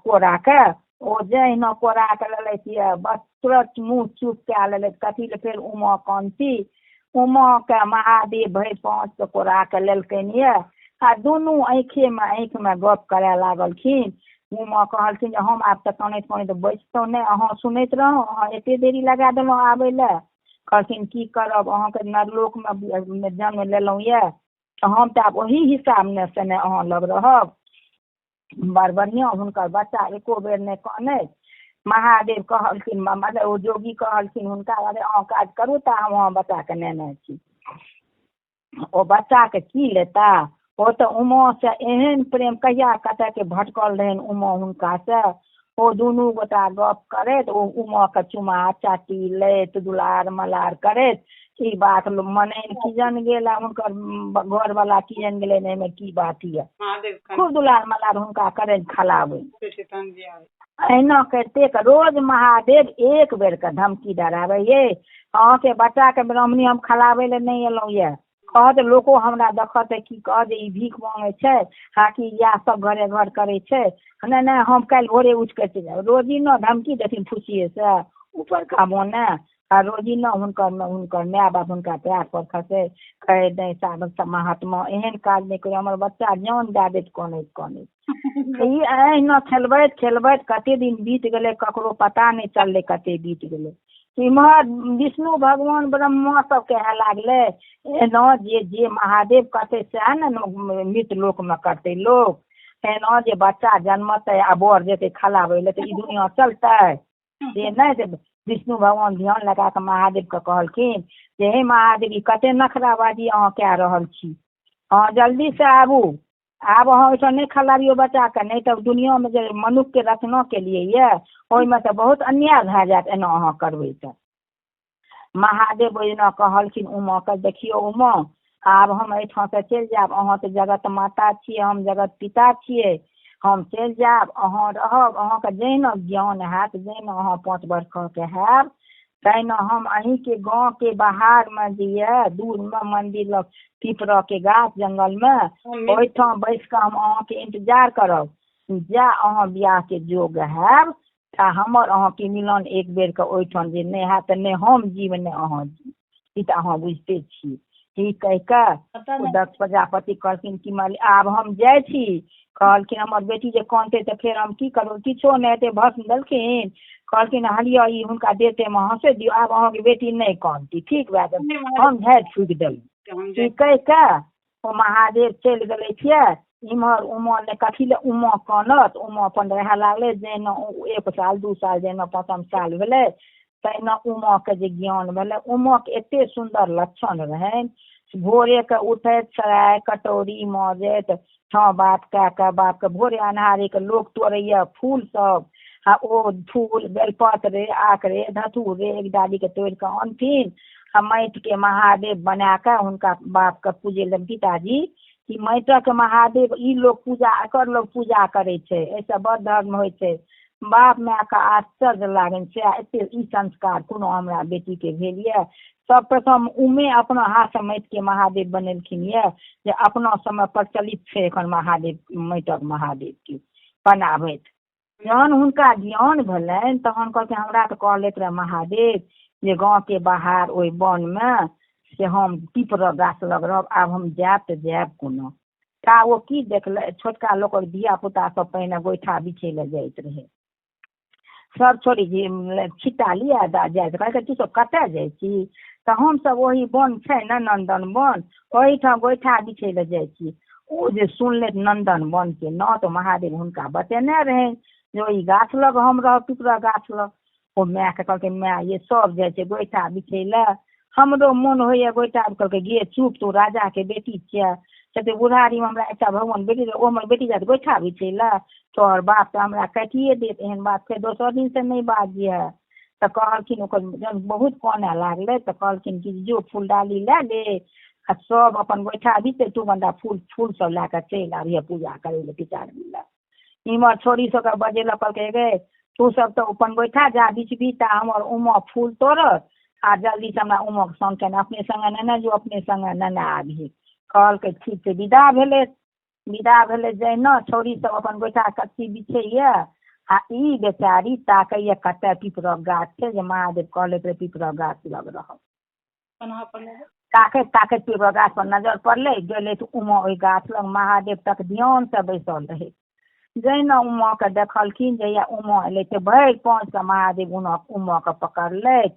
कोराके। ओ जहिना कोराके लेलथि यऽ बस तुरत मुँह चुप कए लेलथि। कथी लए फेर उमा कानती। उमाके महादेव भरि पाँचके कोराके लेलकनि यऽ आ दुनू आँखिमे आँखिमे गप करय लागलखिन। उमा कहलखिन जे हम आब तऽ कनैत कनैत बचितहुँ नहि, अहाँ सुनैत रहौँ, अहाँ एते देरी लगा देलहुँ आबै लए। कहलखिन की करब, अहाँके नरलोकमे जन्म लेलहुँ यऽ तऽ हम तऽ आब ओही हिसाब ने से ने अहाँ लग रहब। बड़ बढ़िआँ हुनकर बच्चा एको बेर नहि कानैत। महादेव कहलखिन, मतलब ओ जोगी कहलखिन हुनका, अरे अहाँ काज करू तऽ हम अहाँ बच्चाके नेने छी। ओ बच्चाके की लेता, ओ तऽ उमासँ एहन प्रेम कहिया कतऽके भटकल रहनि उमा हुनकासँ। ओ दुनू गोटा गप करैत, ओ उमाके चुमा चाटी लैत दुलार मलार करैत। ई बात मनैन की जन गेल आ हुनकर घरवला की जन गेलै, एहिमे की बात यऽ। खूब दुलार मलार हुनका करैत खलाबै। अहिना करिते रोज महादेव एक बेरके धमकी डराबै, ये अहाँके बच्चाके ब्राह्मणी हम खलाबै लए नहि एलहुँ यऽ, कहत लोको हमरा देखत तऽ की कहत जे ई भीख माँगै छै, हाकि इएह सब घरे घर करै छै। नहि नहि हम काल्हि भोरे उठि कऽ चलि जायब। रोजीना धमकी देथिन फुसिएसँ ऊपरका मोने, आ रोजीना हुनकर हुनकर माय बाप हुनका पैर पर खसै, कहै नहि साधु महात्मा एहन काज नहि करू, हमर बच्चा जान दए देत कनैत कनैत। ई अहिना खेलबैत खेलबैत कते दिन बीत गेलै ककरो पता नहि चललै कते बीत गेलै। इम्हर विष्णु भगवान ब्रह्मा सब कहए लागलै एना जे जे महादेव कहतै सएह ने मृत लोकमे करतै लोक, एना जे बच्चा जन्मतै आ बर जेतै खलाबै लए तऽ ई दुनिआँ चलतै से नहि। विष्णु भगवान ध्यान लगा कऽ महादेवके कहलखिन जे हे महादेव, ई कते नखराबाजी अहाँ कए रहल छी, अहाँ जल्दीसँ आबू, आब अहाँ ओहिठाम नहि खलाबियौ बच्चाके, नहि तऽ दुनिआँमे जे मनुष्यके रचना केलियै यऽ ओहिमे तऽ बहुत अन्याय भए जायत एना अहाँ करबै तऽ। महादेव ओहिना कहलखिन उमाके, देखियौ उमा, आब हम एहिठामसँ चलि जायब, अहाँ तऽ जगत माता छियै, हम जगत पिता छियै, हम चलि जायब, अहाँ रहब, अहाँके जहिना ज्ञान हैत, जहिना अहाँ 5 बरखके हैब, तहिना हम अहीँके गाँवके बाहरमे जे यऽ दूरमे मन्दिर लग पीपरके गाछ जङ्गलमे ओहिठाम बैस कऽ हम अहाँके इन्तजार करब। जा अहाँ बियाहके जोग हैब तऽ हमर अहाँके मिलन एक बेरके ओहिठाम जे नहि हैत तऽ नहि हम जीब नहि अहाँ जीब, ई तऽ अहाँ बुझिते छी। ई कहि कऽ ओ दक्ष प्रजापति कहलखिन कि आब हम जाइ छी। कहलखिन हमर बेटी जे कानतै तऽ फेर हम की करबै, किछो नहि हेतै, भस्म देलखिन। कहलखिन हलिअ ई हुनका देह तेहमे हँसै दियौ, आब अहाँके बेटी नहि कानती, ठीक भए गेल, हम झाड़ि फूकि देलहुँ। ई कहि कऽ ओ महादेव चलि गेलै छियै। इम्हर उमा ने कथी लए उमा कानत, उमा अपन रहए लागलै। जहिना 1 साल 2 साल जहिना 5म साल भेलै तहिना उमाके जे ज्ञान भेलै। उमाके एते सुन्दर लक्षण रहनि, भोरेके उठैत सराय कटोरी मजैत ठाँ बात कए कऽ बापके भोरे अन्हारेके लोक तोड़ैए फूल सब, आ ओ फूल बेलपत्र रे आक रे धथुर रे एक डालीके तोड़ि कऽ अनथिन आ माटिके महादेव बना कऽ हुनका बापके पूजै लए। पिताजी कि माटिक महादेव ई लोक पूजा एकर लोक पूजा करै छै, एहिसँ बड़ धर्म होइ छै। बाप मायके आश्चर्य लागनि से एते ई संस्कार कोनो हमरा बेटीके भेल यऽ। सब प्रथम उमे अपना हाथसँ माटिके महादेव बनेलखिन यऽ, जे अपना सबमे प्रचलित छै एखन महादेव माटिक महादेवके बनाबैत। जहन हुनका ज्ञान भेलनि तहन कहलखिन हमरा तऽ कहलथि रहए महादेव जे गाँवके बाहर ओहि वनमे से हम पीपरक गाछ लग रहब, आब हम जायब तऽ जायब कोना। ता ओ की देखले छोटका लोकक धिया पुता सब पहिने गोइठा बिछै लए जाइत रहै, सब छोड़ी छिट्टा लिअ जाइत। कहलकै तू सब कतऽ जाइ छी? तऽ हमसब ओही वन छै ने नन्दन वन, ओहिठाम गोइठा बिछै लए जाइ छी। ओ जे सुनलथि नन्दन वनके नाम तऽ महादेव हुनका बतेने रहनि जे ओहि गाछ लग हम रहब, पीपरक गाछ लग। ओ मायके कहलकै माय ये सब जाइ छै गोइठा बिछै लए, हमरो मोन होइए गोइठा। कहलकै गे चुप, तू राजाके बेटी छियै, से बुढ़ारीमे हमरा एकटा भगवान बेटी, ओ हमर बेटी जायत गोइठा बिछै लए, तोहर बाप तऽ हमरा काटिए देत, एहन बात फेर दोसर दिनसँ नहि बाजिहे। तऽ कहलखिन ओकर जहन बहुत कानय लागलै तऽ कहलखिन कि जो फूल डाली लए ले आ सब अपन गोइठा बिछतै, तू कनिटा फूल फूल सब लए कऽ चलि आबिहे पूजा करै लए पिताजी लए। इम्हर छोरी सबके बजेलक, कहलकै गे तू सब तऽ अपन गोइठा जा बिछबी ता हमर उमा फूल तोड़त, आ जल्दीसँ हमरा उमाके संग केने अपने संगे नेने जो, अपने संगे नेने आबही। कहलकै ठीक छै। विदा भेलै, विदा भेलै जहिना छौड़ी सब अपन गोइठा कच्ची बिछैया आ ई बेचारी ताकैया कतऽ पीपरक गाछ छै जे महादेव कहलथि रहै पीपरक गाछ लग रहब। ताकैत ताकैत पीपरक गाछ पर नजर पड़लै, गेलै तऽ उमा ओहि गाछ लग महादेव तक ध्यानसँ बैसल रहै। जहिना उमाके देखलखिन, जहिया उमा एलै तऽ भरि पाँचसँ महादेव उमाके पकड़लथि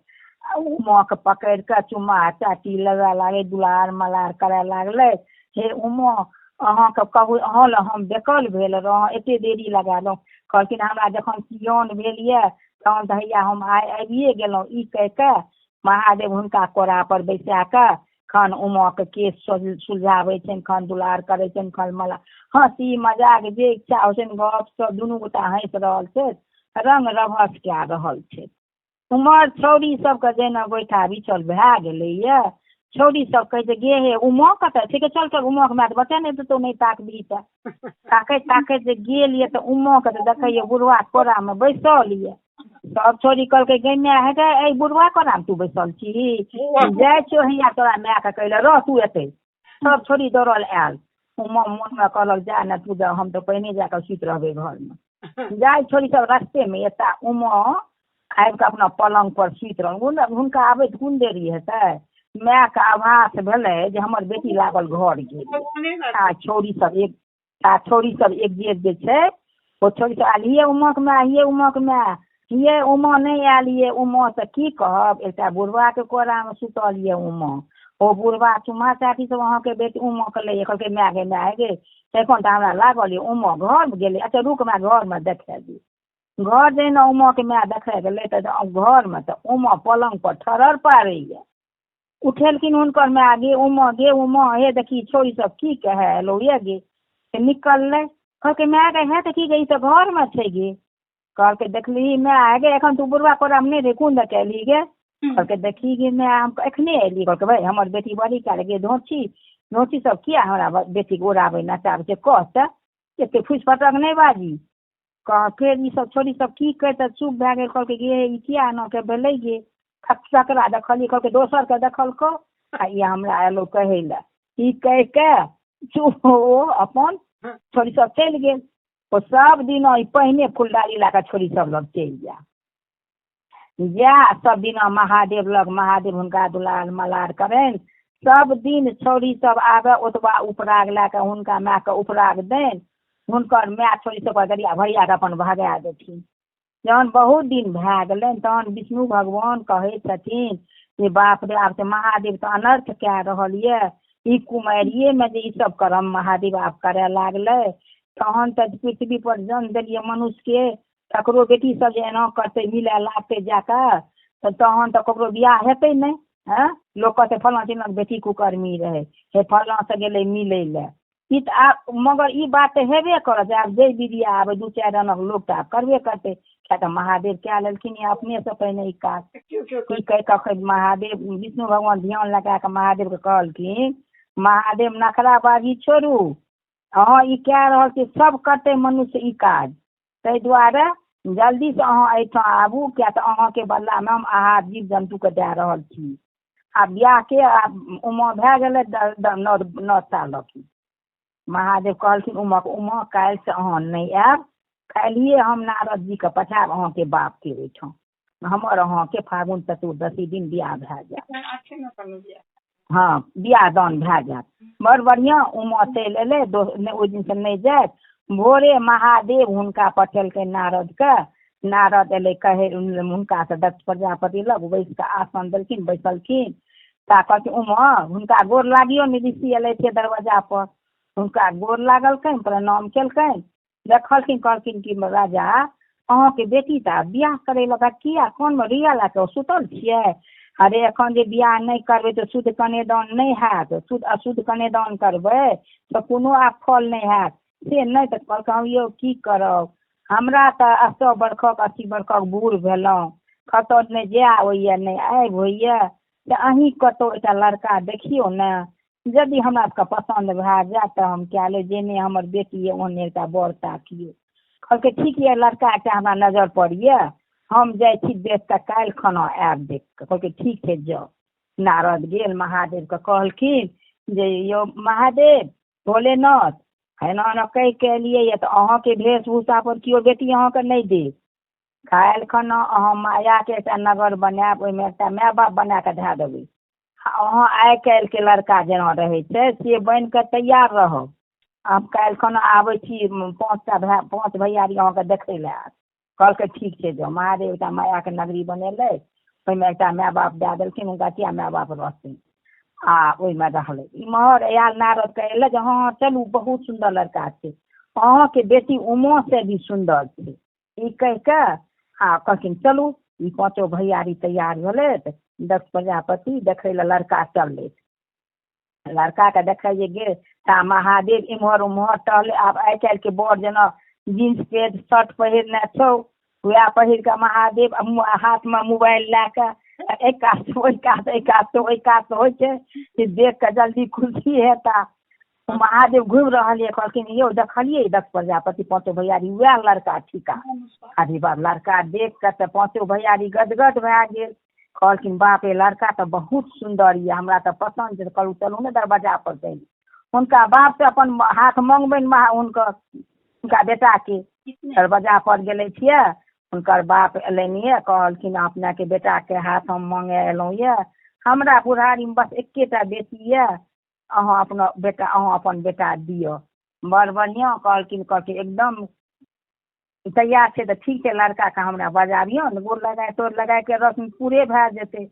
आ उमाके पकड़ि कऽ चुम्मा चाटी लेबऽ लागै, दुलार मलार करऽ लागलै। हे उमा, अहाँके कहू, अहाँ लए हम बेकल भेल रहौं, एते देरी लगा देलहुँ। कहलखिन हमरा जखन ज्ञान भेल यऽ तहन तऽ हैया हम आइ आबिए गेलहुँ। ई कहि कऽ महादेव हुनका कोरा पर बैसा कऽ खन उमाके केश सुलझाबै छनि, खन दुलार करै छनि, खन मला हँसी मजाक जे इच्छा होइ छनि गप सप दुनू गोटा हँसि रहल छै, रंग रभस कए रहल छै। उमहर छौड़ी सबके जहिना गोइठा बिछल भए गेलैये, छौड़ी सब कहै छै गे हे उमा कतऽ छै, चल चल उमाके माय तऽ बचा नहि देतौ, नहि ताकबही तऽ। ताकैत ताकैत जे गेल यऽ तऽ उमाके तऽ देखैये बुढ़वा कोरामे बैसल यऽ। सब छौड़ी कहलकै गे माय हे गे, एहि बुढ़वा कोरामे तू बैसल छीही, जाइ छियौ हैया तोरा मायके कहै लए, रह तू एतै। सब छौड़ी दौड़ल आयल। उमा मोनमे कहलक जा ने तू जा, हम तऽ पहिने जाकऽ सुति रहबै घरमे। जाइ छौड़ी सब रस्तेमे एता उमा आबि कऽ अपना पलङ्ग पर सुति रहल। हुनका आबैत कोन देरी हेतै, मायके आभास भेलै जे हमर बेटी लागल घर गेल। आ छौड़ी सब एक आ छौड़ी सब एक जेठ जे छै ओ छौड़ी सब आयल, ये उमाके माय, ये उमाके माय, ये उमा नहि आयल, ये उमा तऽ की कहब, एकटा बुढ़वाके कोरामे सुतल ये उमा। ओ बुढ़वा चुम्मा चाटी सब अहाँके बेटी उमाके लैये। कहलकै माय गे माय गे, एखन तऽ हमरा लागल ये उमा घरमे गेलै, अच्छा रुक हमरा घरमे देखा दे। घर जहिना उमाके माय देखै गेलै तऽ घरमे तऽ उमा पलङ्ग पर ठरर पारैये। उठेलखिन हुनकर माय, गे उमा, गे उमा, हे देखी छौड़ी सब की कहै एलौ ये गे। निकललै, कहलकै माय गे हे देखी गे, ई तऽ घरमे छै गे। कहलकै देखलिही माय गे, एखन तू बुढ़वा कोरामे नहि रही, कोन दऽ के एलही गे? कहलकै देखी गे माय, हम एखने एलियै। कहलकै भाइ हमर बेटी बड़ी काल गे धोची धोची सब किया हमरा बेटीके उड़ाबै नचाबै छै, कह तऽ एते फूसि फटक नहि बाजी। कह फेर ई सब छोरी सब की कहितै, चुप भए गेल। कहलकै गे ई किया एना के भेलै गे, ककरा देखलियै? कहलकै दोसरके देखलकौ आ ई हमरा एलौ कहै लए। ई कहि कऽ चुप ओ अपन छोरी सब चलि गेल। ओ सब दिना ई पहिने फुलडाली लए कऽ छोरी सब लग चलि जाय जा, सब दिना महादेव लग, महादेव हुनका दुलार मलार करनि। सब दिन छौड़ी सब आबे ओतबा उपराग लए कऽ हुनका मायके उपराग दैन, हुनकर माय छौड़ी सबके गरिया भरिया कऽ अपन भगा देथिन। जहन बहुत दिन भए गेलनि तहन विष्णु भगवान कहै छथिन जे बाप रे, आब तऽ महादेव तऽ अनर्थ कए रहल यऽ, ई कुमारिएमे जे ई सब करम महादेव आब करय लागलै, तहन तऽ पृथ्वी पर जन्म देलियै मनुष्यके, ककरो बेटी सब जे एना करतै मिलए लागतै जाकऽ, तऽ तहन तऽ ककरो बियाह हेतै नहि। हँ, लोक कहतै फल्लाँ चिल्लाँके बेटी कुकर्मी रहै, हे फल्लाँसँ गेलै मिलै लए। ई तऽ आब मगर ई बात तऽ हेबे करत, आब जे विधिया आबै 2-4 रङ्गक लोक तऽ आब करबे करतै, किएक तऽ महादेव कए लेलखिन यऽ अपनेसँ पहिने ई काज। ई कहि कऽ महादेव विष्णु भगवान ध्यान लगा कऽ महादेवके कहलखिन, महादेव नखराबाजी छोड़ू, अहाँ ई कए रहल छी, सब करतै मनुष्य ई काज, ताहि दुआरे जल्दीसँ अहाँ एहिठाम आबू, किएक तऽ अहाँके बदलामे हम आहार जीव जन्तुके दए रहल छी। आ बियाहके आब उमर भए गेलै 9 सालक। महादेव कहलखिन उमाके, उमा काल्हिसँ अहाँ नहि आयब, काल्हिए हम नारद जीके पठायब अहाँके बापके ओहिठाम, हमर अहाँके फागुन चतुर्दशी दिन बियाह भए जायत। हँ, बियाह दान भए जायत। बड़ बढ़िआँ। उमा चलि एलै, ओहि दिनसँ नहि जायत। भोरे महादेव हुनका पठेलकै नारदके। नारद एलै कहै हुनकासँ दक्ष प्रजापति लग, बैस कऽ आसन देलखिन, बैसलखिन। ता कहलखिन उमा हुनका गोर लागियौ ने, ऋषि एलै छै दरवाजा पर, हुनका गोर लागलखिन, प्रणाम केलकनि। देखलखिन, कहलखिन कि राजा अहाँके बेटी तऽ आब बियाह करै लए, किया कोनमे रुइया लए कऽ सुतल छियै? अरे एखन जे बियाह नहि करबै तऽ शुद्ध कनेदान नहि हैत, शुद्ध अशुद्ध कनेदान करबै तऽ कोनो आब फल नहि हैत। से नहि तऽ कहलकै यौ की करब, हमरा तऽ 100 बरखक 80 बरखक बूढ़ भेलहुँ, कतहु नहि जाय होइए नहि आबि होइए, तऽ अहीँ कतहु एकटा लड़का देखियौ ने, यदि हमरा सबके पसन्द भए जायत तऽ हम कए लेब, जेहने हमर बेटी यऽ ओहने एकटा बर ताकियौ। कहलकै ठीक यऽ, लड़का एकटा हमरा नजर पर यऽ, हम जाइ छी देख कऽ, काल्हि खना आयब देख कऽ। कहलकै ठीक छै जाउ। नारद गेल, महादेवके कहलखिन जे यौ महादेव भोलेनाथ, एना एना कहि कऽ एलियै यऽ तऽ अहाँके वेशभूषा पर केओ बेटी अहाँके नहि देत। काल्हि खना अहाँ मायाके एकटा नगर बनायब, ओहिमे एकटा माय बाप बना कऽ धए देबै, अहाँ आइ काल्हिके लड़का जेना रहै छै से बनि कऽ तैयार रहब। हम काल्हि खना आबै छी, 5टा भाय 5 भैयारी अहाँके देखै लए आयत। कहलकै ठीक छै जाउ। महादेव एकटा मायाके नगरी बनेलै, ओहिमे एकटा माय बाप दए देलखिन, हुनका किया माय बाप रहथिन आ ओहिमे रहलै। इम्हर आयल नारद कहै लए जे हँ चलू, बहुत सुन्दर लड़का छै, अहाँके बेटी उमो से भी सुन्दर छै। ई कहि कऽ आ कहलखिन चलू। ई 5 भैयारी तैयार भेलै, दक्ष प्रजापति देखै लए लड़का चललै। लड़काके देखै जे गेल ता महादेव इम्हर उम्हर टहले। आब आइ काल्हिके बर जेना जींस पेंट शर्ट पहिरने छौ, वएह पहिर कऽ महादेव हाथमे मोबाइल लए कऽ एहि कात ओहि कात एहि कात ओहि कात होइ छै जे देख कऽ जल्दी खुशी हेता। महादेव घुमि रहल यऽ, कहलखिन यौ देखलियै दक्ष प्रजापति 5 भैयारी, वएह लड़का ठीका। अरे बाप, लड़का देख कऽ तऽ 5 भैयारी गदगद भए गेल। कहलखिन बाप रे, लड़का तऽ बहुत सुन्दर यऽ, हमरा तऽ पसन्द छै। कहलहुँ चलू ने दरवाजा पर चलि। हुनका बापसँ अपन हाथ मङ्गबनि हुनकर हुनका बेटाके। दरवाजा पर गेलै छियै, हुनकर बाप एलनि यऽ, कहलखिन अपनेके बेटाके हाथ हम माँगे एलहुँ यऽ, हमरा बुढ़ारीमे बस एकेटा बेटी यऽ, अहाँ अपना बेटा अहाँ अपन बेटा दिअ। बड़ बढ़िआँ। कहलखिन कहलखिन एकदम तैयार छै तऽ ठीक छै, लड़काके हमरा बजाबियौ ने, गोर लगाय तोर लगायके रस्म पूरे भए जेतै।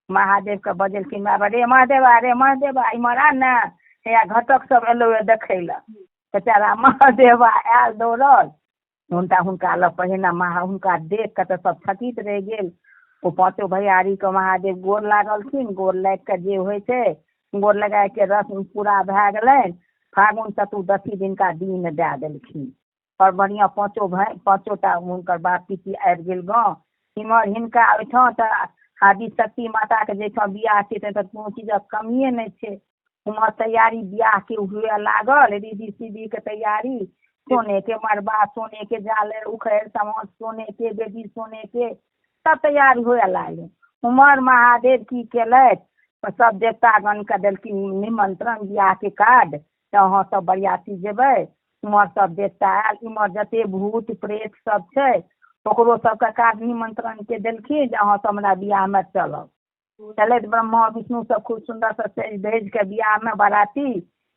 महादेवके बजेलखिन, माय रे महादेवा, रे महादेवा इम्हर आ ने, हैया घटक सब एलौ यऽ देखै लए। बेचारा महादेवा आयल दौड़ल, हुनका हुनका लग पहिने हुनका देख कऽ तऽ सब थकित रहि गेल। ओ 5 भैयारीके महादेव गोर लागलखिन, गोर लागि कऽ जे होइ छै गोर लगायके रस्म पूरा भए गेलनि। फागुन चतुर्दशी दिनका दिन दए देलखिन। बड़ बढ़िआँ। 5 भाय 5टा हुनकर बाप पिती आबि गेल गाँव। इम्हर हिनका ओहिठाम तऽ आदिशक्ति माताके जाहिठाम बियाह छै ताहिठाम कोनो चीजक कमिए नहि छै। उम्हर तैयारी बियाहके हुए लागल, रिद्धि सिद्धिके तैयारी, सोनेके मड़बा, सोनेके जालरि उखड़ि समाट, सोनेके वेदी, सोनेके सब तैयारी हुए लागल। उम्हर महादेव की केलथि, सब देवतागणके देलखिन निमंत्रण बियाहके कार्ड, तऽ अहाँ सब बरियाती जेबै। उम्हर सब देवता आयल, इम्हर जते भूत प्रेत सब छै ओकरो सबके कार्ड निमंत्रणके देलखिन जे अहाँ सब हमरा बियाहमे चलब। चलैत ब्रह्मा विष्णु सब खूब सुन्दरसँ सजि धजि कऽ बियाहमे बराती।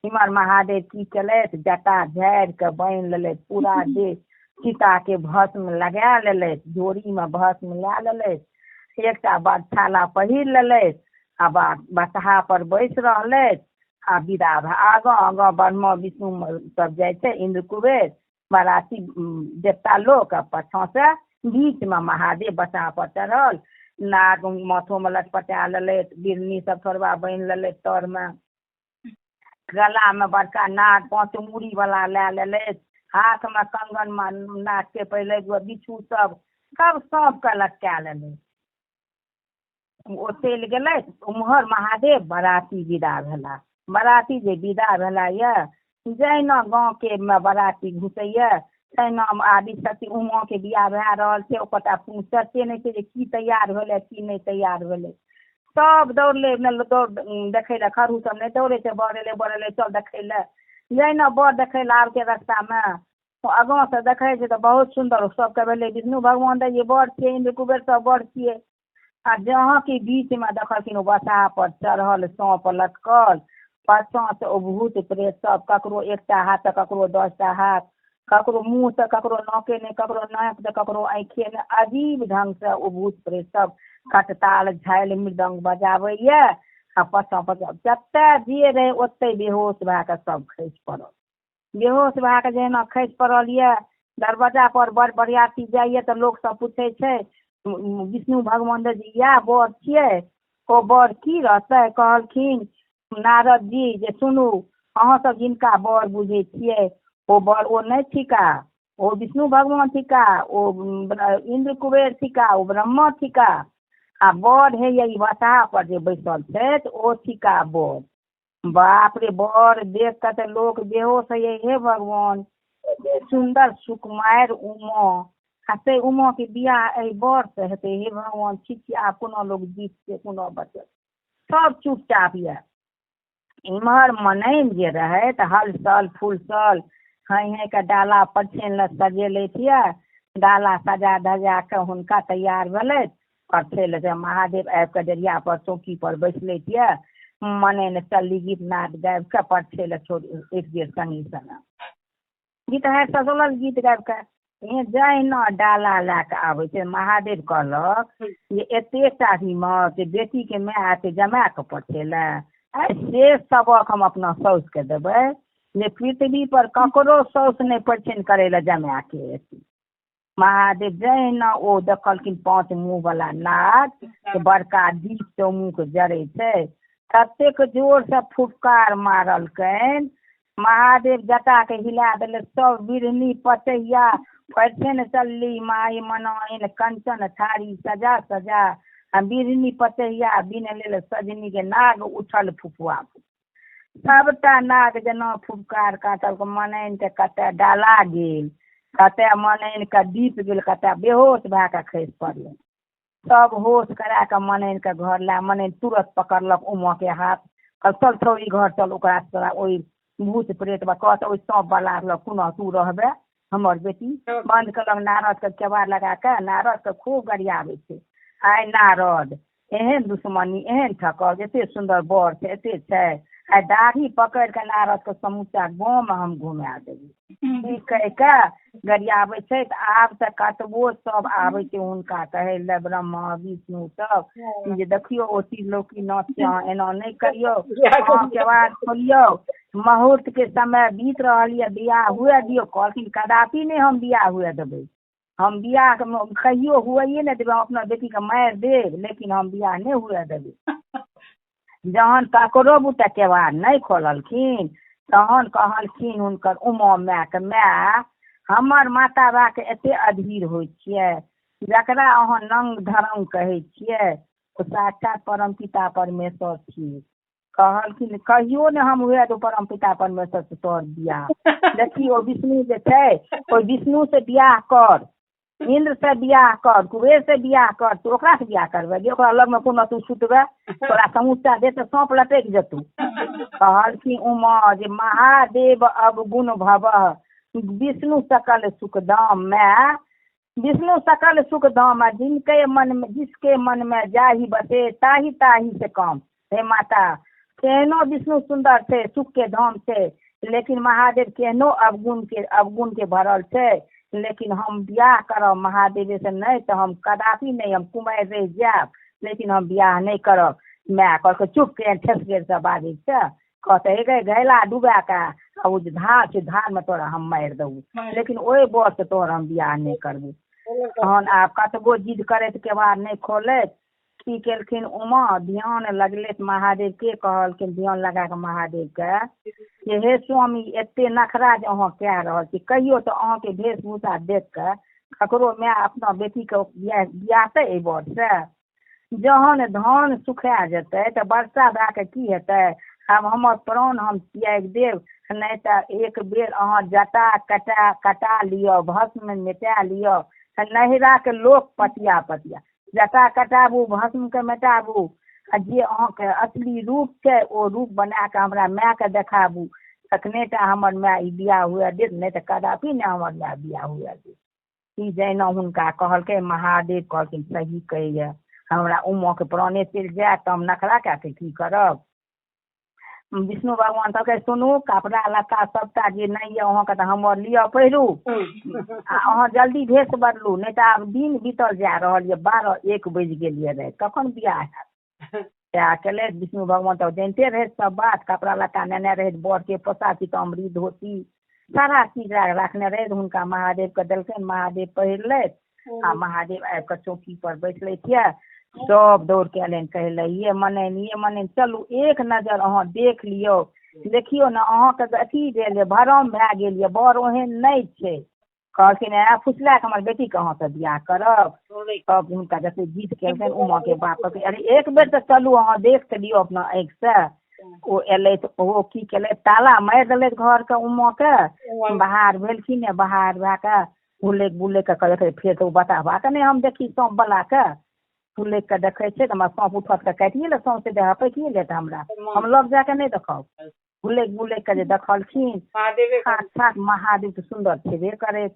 इम्हर महादेव की केलथि, जटा झाड़ि कऽ बान्हि लेलथि, पूरा देह चिताके भस्म लगा लेलथि, झोरीमे भस्म लए लेलथि, एकटा बरछाला पहिर लेलथि आ बसहा पर बैस रहलथि आ विदा भए आगाँ आगाँ ब्रह्मा विष्णु सब जाइ छै, इन्द्र कुबेर बराती देवता लोक, आ पाछाँ से बीचमे महादेव बसहा पर चढ़ल, नाग माथोमे लटपटा लेलथि, बिढ़नी सब थोड़बा बान्हि लेलथि तरमे, गलामे बड़का नाग 5 मूड़ी वाला लए लेलथि, हाथमे कंगनमे नागके पहिले बिच्छू सब सब साँपके लटका लेलथि। ओ चलि गेलथि। उम्हर महादेव बराती विदा भेला। बराती जे विदा भेला यऽ, जहिना गाँवके मे बराती घुसैया तहिना आदिशक्ति उमाके बियाह भए रहल छै, ओकर तऽ आब कोनो चर्चे नहि छै जे की तैयार भेलै की नहि तैयार भेलै। सब दौड़ले दौड़ देखै लए, खरू सब नहि दौड़ै छै, बर एलै बर एलै चल देखै लए। जहिना बर देखै लए आबके रस्तामे आगाँ से देखै छै तऽ बहुत सुन्दर सबके भेलै विष्णु भगवान दै जे बर छियै, इन्द्र कुबेर सब बर छियै। आ जहाँ कि बीचमे देखलखिन ओ बसहा पर चढ़ल साँप लटकल, पाछाँ से ओ भूत प्रेत सब, ककरो एकटा हाथ तऽ ककरो 10टा हाथ, ककरो मुँह तऽ ककरो नाके नहि, ककरो नाक तऽ ककरो आँखिए नहि, अजीब ढङ्गसँ ओ भूत प्रेत सब कटताल झालि मृदङ्ग बजाबैए आ पाछाँ पाछाँ जतऽ जे रहै ओतहि बेहोश भए कऽ सब खसि पड़ल। बेहोश भए कऽ जहिना खसि पड़ल यऽ, दरवाजा पर बड़ बरियाती जाइए तऽ लोक सब पूछै छै विष्णु भगवान जे इएह बर छियै, ओ बर की रहतै? कहलखिन नारद जी जे सुनू, अहाँ सब जिनका बर बुझै छियै ओ बर ओ नहि थिका, ओ विष्णु भगवान थिका, ओ इन्द्र कुबेर थिका, ओ ब्रह्मा थिका, आ बर हे ई बसहा पर जे बैसल छथि ओ थिका बर। बाप रे, बर देख कऽ तऽ लोक बेहोश होइए, हे भगवान एते सुन्दर सुकुमारि उमा, आ से उमाके बियाह एहि बर से हेतै, हे भगवान छी छी, आब कोनो लोक जीततै कोनो बचत, सब चुपचाप यऽ। इम्हर मनैन जे रहै तऽ हलसल फुलसल हँइ हँइ कऽ डाला परछैन लए सजेलथि यऽ, डाला सजा धजा कऽ हुनका तैयार भेलथि परछै लए। महादेव आबि कऽ डेढ़िया पर चौकी पर बैसलथि यऽ, मनैन चलली गीत नाद गाबि कऽ परछै लए छोड़ एक बेर संगी संग गीत हारि सजौलक गीत गाबि कऽ। जहिना डाला लए कऽ आबै छै महादेव कहलक जे एतेटा हिम्मत बेटीके माय एते जमा कऽ पठेलए, आइ से सबक हम अपना साउसके देबै जे पृथ्वी पर ककरो साउस नहि परिछनि करै लए जमा के एती। महादेव जहिना ओ देखलखिन 5 मुँह वाला नाग बड़का दीप चौमुख जरै छै, ततेक जोरसँ फुफकार मारलकनि, महादेव जटाके हिला देले, सब बिढ़नी पचैया परिछनि चलली माइ मनाइन कंचन थारी सजा सजा, आ बिढ़नी पचैया बिन लेल सजनी के नाग उठल फुफुआ। सबटा नाग जेना फुफकार काटल, मनैन के कतऽ डाला गेल, कतऽ मनैन के दीप गेल, कतऽ बेहोश भए कऽ खसि पड़लै। सब होश करा कऽ मनैन के घर लए मनैन तुरत पकड़लक उमा के हाथ, चल छौरी घर चल, ओकरा तोरा ओहि भूत प्रेत बा कहत ओहि साँप वाला लग कोना तू रहबे हमर बेटी। बन्द कलक नारद के केबाड़ लगा कऽ, नारद के खूब गरियाबै छै, आइ नारद एहन दुश्मनी एहन ठकब, एते सुन्दर बर छै एते छै, आइ दाढ़ी पकड़ि कऽ नारद के समूचा गाँवमे हम घुमा देबै, ई कहि कऽ गरियाबै छै। तऽ आब तऽ कतबो सब आबै छै हुनका कहै लए ब्रह्मा विष्णु सब जे देखियौ ओ त्रिलोकीनाथ छै, अहाँ एना नहि करियौ, अहाँ केबाड़ खोलियौ, मुहूर्त के समय बीत रहल यऽ, बियाह हुए दियौ। कहलखिन कदापि नहि हम बियाह हुए देबै, हम बियाह कहियो हुए नहि देबै, हम अपना बेटीके मारि देब लेकिन हम बियाह नहि हुए देबै। जहन ककरो बुते केबाड़ नहि खोललखिन तहन कहलखिन हुनकर उमा मायके, माय हमर माता बाके एते अधीर होइ छियै, जकरा अहाँ नंग धरंग कहै छियै ओ साक्षात परम पिता परमेश्वर छी। कहलखिन कहियो ने हम हुए तो परम पिता परमेश्वर से तोहर बियाह। देखी ओ विष्णु जे छै, ओहि विष्णु से बियाह कर, इन्द्र से बियाह कर, कुबेर से बियाह कर, तू ओकरा से बियाह करबै जे ओकरा लगमे कोनो तू सुतबै तोरा समूचा देह तऽ साँप लटकि जेतौ। कहलखिन उमा जे महादेव अवगुण भवः विष्णु सकल सुख धाम माय, विष्णु सकल सुख धाम, जिनके मन में जिसके मन में जाहि बसे ताहि ताहि से काम। हे माता, केहनो विष्णु सुन्दर छै, सुख के धाम छै, लेकिन महादेव केहनो अवगुण के भरल छै, लेकिन हम बियाह करब महादेवे से नहि तऽ हम कदापि नहि, हम कुमारि रहि जायब, लेकिन हम बियाह नहि करब। माय कहलकै चुप, केहन ठेसगेर से बाजै छै। कहतै हे गै घैला डुबा कऽ आ ओ जे धार छै धारमे तोरा हम मारि देबौ, लेकिन ओहि बर से तोहर हम बियाह नहि करबौ। तहन आब कतबो जिद करैत केबाड़ नहि खोलैत। की केलखिन उमा, ध्यान लगलथि महादेव के, कहलखिन ध्यान लगा कऽ महादेव के जे हे स्वामी, एते नखरा जे अहाँ कए रहल छी, कहियो तऽ अहाँके वेशभूषा देख कऽ ककरो माय अपना बेटीके बियाहतै एहि बर से? जहन धान सुखा जेतै तऽ वर्षा भए कऽ की हेतै? आब हमर प्राण हम त्यागि देब, नहि तऽ एक बेर अहाँ जटा कटा कटा लिअ, भस्म मिटा लिअ, नैहराके लोक पतिया पतिया जटा कटाबू, भस्मके मेटाबू, आ जे अहाँके असली रूप छै ओ रूप बना कऽ हमरा मायके देखाबू, तखने टा हमर माय ई बियाह हुए देत, नहि तऽ कदापि नहि हमर माय बियाह हुए देत। ई जहिना हुनका कहलकै, महादेव कहलखिन सही कहैया, हमरा उमाके प्राणे चलि जायत तऽ हम नखरा कए कऽ की करब? विष्णु भगवान कहलकै सुनू, कपड़ा लत्ता सबटा जे नहि यऽ अहाँके तऽ हमर लिअ पहिरू, आ अहाँ जल्दी भेष बदलू, नहि तऽ आब दिन बीतल जा रहल यऽ, 12-1 बजि गेल यऽ राति, कखन बियाह हैत? सएह केलथि विष्णु भगवान। तऽ जानिते रहथि सब बात, कपड़ा लत्ता नेने रहथि, बरके पोशाक, पीताम्बरी, धोती, सारा चीज राखने रहथि। हुनका महादेवके देलकनि, महादेव पहिरलथि आ महादेव आबि कऽ चौकी पर बैसलथि यऽ। सब दौड़ के एलनि, कहै लए ये मनैन, ये मनैन, चलू एक नजर अहाँ देख लियौ, देखियौ ने अहाँके अथी भेल यऽ, भरम भए गेल यऽ, बर ओहन नहि छै। कहलखिन आँय फुसला कऽ हमर बेटीके अहाँसँ बियाह करब? तब हुनका जते जिद केलकनि उमाके बाप, कहलकै अरे एक बेर तऽ चलू अहाँ देख तऽ लियौ अपना आँखिसँ। ओ एलै तऽ ओहो की केलथि, ताला मारि देलथि घरके उमाके। बाहर भेलखिन ने, बाहर भए कऽ हुलकि बुलकि कऽ कहलकै फेर तऽ ओ बताबाके नहि हम देखी साँपवलाके। हुलकि कऽ देखै छै तऽ हमरा साँप उठत तऽ काटिए लेत, सौँसे देह हपकिए लेत हमरा, हम लग जा कऽ नहि देखब। हुलकि बुलकि कऽ जे देखलखिन, साक्षात महादेव तऽ सुन्दर छेबे करैत।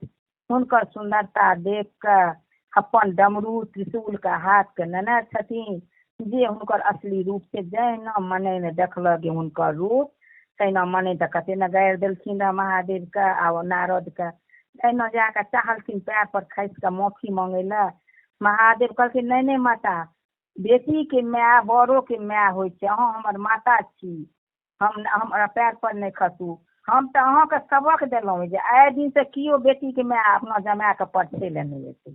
हुनकर सुन्दरता देख कऽ अपन डमरू त्रिशूलके हाथके नेने छथिन, जे हुनकर असली रूप छै। जहिना मनैन देखलक हुनकर रूप, तहिना मनैन तऽ कते ने गारि देलखिन रहए महादेवके आ नारदके। तहिना जा कऽ चाहलखिन पैर पर खसि कऽ माफी मांगै लए। महादेव कहलखिन नहि नहि माता, बेटीके माय बड़ोके माय होइ छै, अहाँ हमर माता छी, हम हमरा पैर पर नहि खसू, हम तऽ अहाँके सबक देलहुँ जे आइ दिनसँ केओ बेटीके माय अपना जमाएके परछै लए नहि एतै।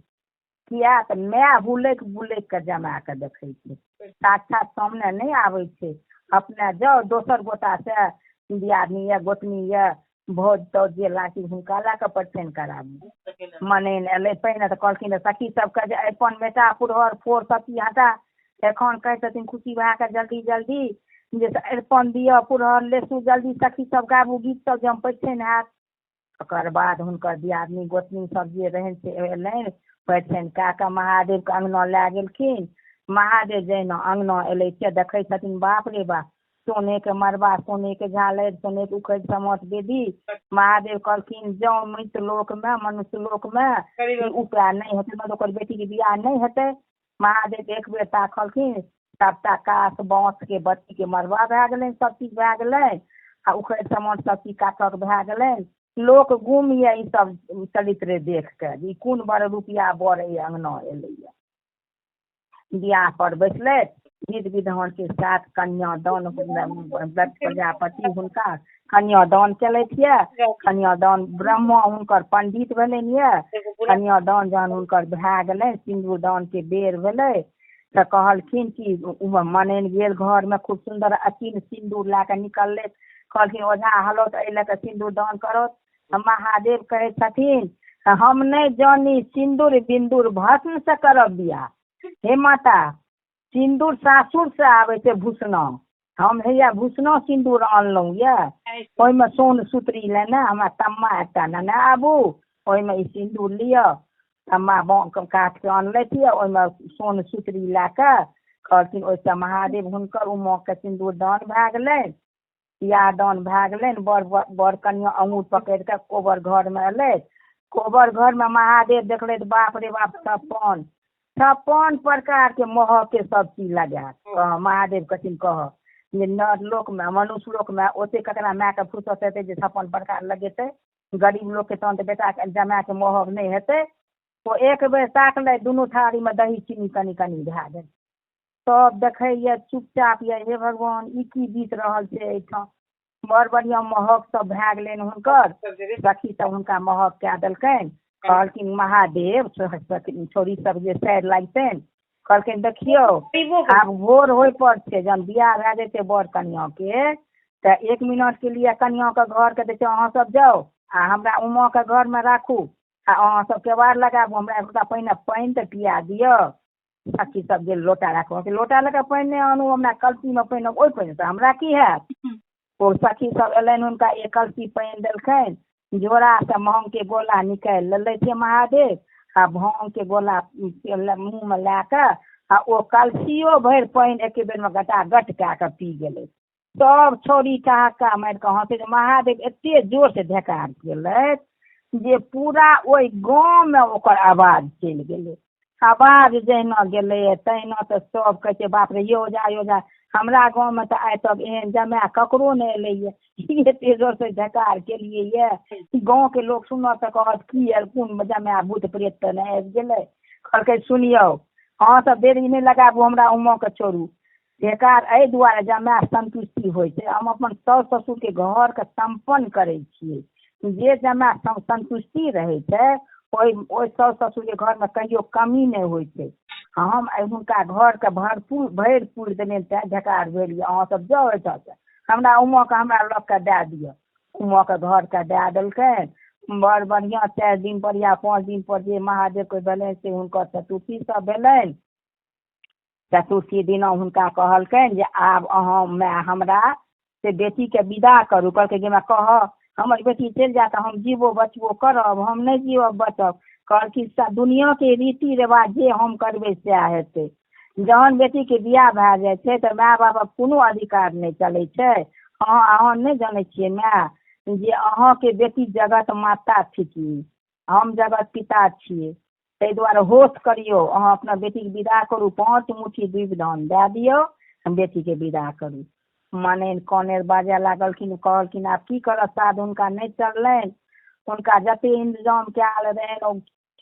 किया तऽ माय हुलकि बुलकि कऽ जमाएके देखै छै, साक्षात सामने नहि आबै छै। अपने जाउ दोसर गोटासँ, दियादनी यऽ, गोतनी यऽ, भौज तौज जे लागती हुनका लए कऽ परिछनि कराबू। मनैन एलै, पहिने तऽ कहलखिन सखी सबके जे अरिपन मेटा, पुरहर फोर सब चीज हटा। एखन कहै छथिन खुशी भए कऽ जल्दी जल्दी जे अरिपन दिअ, पुरहर लेसू, जल्दी सखी सब गाबू गीत सब जे हम परिछनि हैत। तकर बाद हुनकर दियादनी गोतनी सब जे रहनि से एलनि, परिछनि कए कऽ महादेवके अङ्गना लए गेलखिन। महादेव जहिना अङ्गना एलै से देखै छथिन बाप रे बाप, सोने के मड़बा, सोने के झालरि, सोने के उखड़ि समट बेदी। महादेव कहलखिन जँ मृत लोकमे मनुष्य लोकमे ई उपाय नहि हेतै, मतलब ओकर बेटीके बियाह नहि हेतै। महादेव एक बेर ताकलखिन, सबटा कास बाँसके बत्तीके मड़बा भए गेलनि, सब चीज भए गेलनि आ उखड़ि समट सब चीज काठक भए गेलनि। लोक गुम यऽ ई सब चरित्र देख कऽ जे ई कोन बड़ रुपैआ बड़ एहि अङ्गना एलैया। बियाह पर बैसलथि, विध विधान के साथ कन्यादान, दक्ष प्रजापति हुनका कन्यादान केलथि यऽ। कन्यादान ब्रह्मा हुनकर पंडित भेलनि यऽ। कन्यादान जहन हुनकर भए गेलनि, सिन्दूरदान के बेर भेलै तऽ कहलखिन कि मनैन गेल घरमे, खूब सुन्दर अचीन सिन्दूर लए कऽ निकललै। कहलखिन ओझा हलौत एहि लए कऽ सिन्दूरदान करत। महादेव कहै छथिन हम नहि जानी सिन्दूर बिन्दूर भस्म से करब बियाह। हे माता, सिन्दूर सासुर से आबै छै भूषणा। हम हैया भूषणा सिन्दूर अनलहुँ यऽ, ओहिमे सोन सुतरी लेने हमरा तम्मा एकटा नेने आबू, ओहिमे ई सिन्दूर लिअ। तम्मा काटके अनलथि यऽ, ओहिमे सोन सुतरी लए कऽ कहलखिन ओहिसँ महादेव हुनकर उमाके सिन्दूर दान भए गेलनि, बियाह दान भए गेलनि। बर बर कनिआँ अङ्गूर पकड़ि कऽ कोबर घरमे एलथि। कोबर घरमे महादेव देखलथि, बाप रे बाप, 56 प्रकारके महकके सब चीज लगायत। महादेव कहथिन कह जे नर लोकमे मनुष्य लोकमे ओते ककरा मायके फुर्सत हेतै जे 56 प्रकार लगेतै? गरीब लोकके तहन तऽ बेटाके जमायके महक नहि हेतै। ओ एक बेर ताकलै, दुनू थारीमे दही चीनी कनि कनि भए गेल। सब देखैए चुपचाप यऽ, हे भगवान ई की बीत रहल छै एहिठाम? बड़ बढ़िआँ महक सब भए गेलनि हुनकर। सखी सब हुनका महक कए देलकनि। कहलखिन महादेव छौड़ी सब जे सारि लागितनि, कहलखिन देखियौ आब भोर होइ पर छै, जहन बियाह भए जेतै बर कनिआँके तऽ 1 मिनटके लिए कनिआँके घरके दै छै, अहाँ सब जाउ आ हमरा उमाके घरमे राखू आ अहाँ सब केबाड़ लगाबू, हमरा एकटा पहिने पानि तऽ पिया दिअ। सखी सब गेल लोटा राखू, लोटा लऽ कऽ पानि नहि आनू, हमरा कलसीमे पानि, ओहि पानिसँ हमरा की हैत? ओ सखी सब एलनि, हुनका एक कलसी पानि देलखिन। झोरासँ भाँगके गोला निकालि लेलथि महादेव आ भाँगके गोला मुँहमे लए कऽ आ ओ कलसियो भरि पानि एके बेरमे गटागट कए कऽ पी गेलै। सब छौड़ी ठहाका मारि कऽ हँसै। महादेव एते जोरसँ ढेकार केलथि जे पूरा ओहि गाँवमे ओकर आवाज चलि गेलै। आवाज जहिना गेलैए तहिना तऽ सब कहै छै बाप रे, यो जा यो जा, हमरा गाँवमे तऽ आइ तक एहन जमाय ककरो नहि एलैए, एते जोरसँ ढेकार केलियै यऽ। गाँवके लोक सुनत तऽ कहत की आयल, कोन जमाय भूत प्रेत तऽ नहि आबि गेलै? कहलकै सुनियौ अहाँ सब देरी नहि लगाबू, हमरा उमाके छोड़ू। ढेकार एहि दुआरे जमाय संतुष्टि होइ छै, हम अपन साउस ससुरके घरके सम्पन्न करै छियै। जे जमाय संतुष्टि रहै छै ओहि साउस ससुरके घरमे कहियो कमी नहि होइ छै। हम आइ हुनका घरके भरपूर भरि पूरि देलियनि तैँ ढेकार भेल यऽ। अहाँ सब जाउ एहिठामसँ, हमरा उमाके हमरा लऽ कऽ दए दिअ। उमाके घरके दए देलकनि। बड़ बढ़िआँ 4 दिन पर या 5 दिन पर जे महादेवके भेलनि से हुनकर चतुर्थी सब भेलनि। चतुर्थी दिना हुनका कहलकनि जे आब अहाँ माय हमरा से बेटीके विदा करू। कहलकै जे माय कह हमर बेटी चलि जायत तऽ हम जीबो बचबो करब, हम नहि जीबब बचब। कहलखिन दुनिआँके रीति रिवाज जे हम करबै सएह हेतै। जहन बेटीके बियाह भए जाइ छै तऽ माय बापक कोनो अधिकार नहि चलै छै। अहाँ नहि जानै छियै माय जे अहाँके बेटी जगत माता थिकी, हम जगत पिता छियै, ताहि दुआरे होश करियौ, अहाँ अपना बेटीके विदा करू, 5 मुट्ठी दूबि धान दए दियौ, हम बेटीके विदा करू। माने काने बाजऽ लागलखिन, कहलखिन आब की करब, साध हुनका नहि चललनि। हुनका जते इंतजाम कयल रहनि, ओ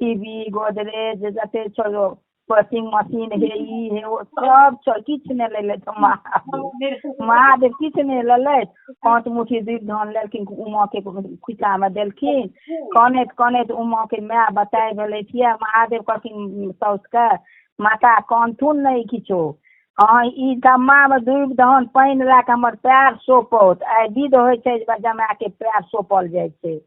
टीवी गोदरेज जते छौ, वॉशिंग मशीन हे ई हे ओ सब छौ, किछु नहि लेलथि महादेव। महादेव किछु नहि लेलथि, 5 मुट्ठी दूबि धान लेलखिन, उमाके खुच्चामे देलखिन। कानैत कानैत उमाके माय बताय भेलथि यऽ। महादेव कहलखिन साउसके, माता कानथुन नहि किछो, अहाँ ई डम्मामे दूबि धान पानि लए कऽ हमर पैर सोपौत। आइ विध होइ छै जमायके पैर सोपल जाइ छै।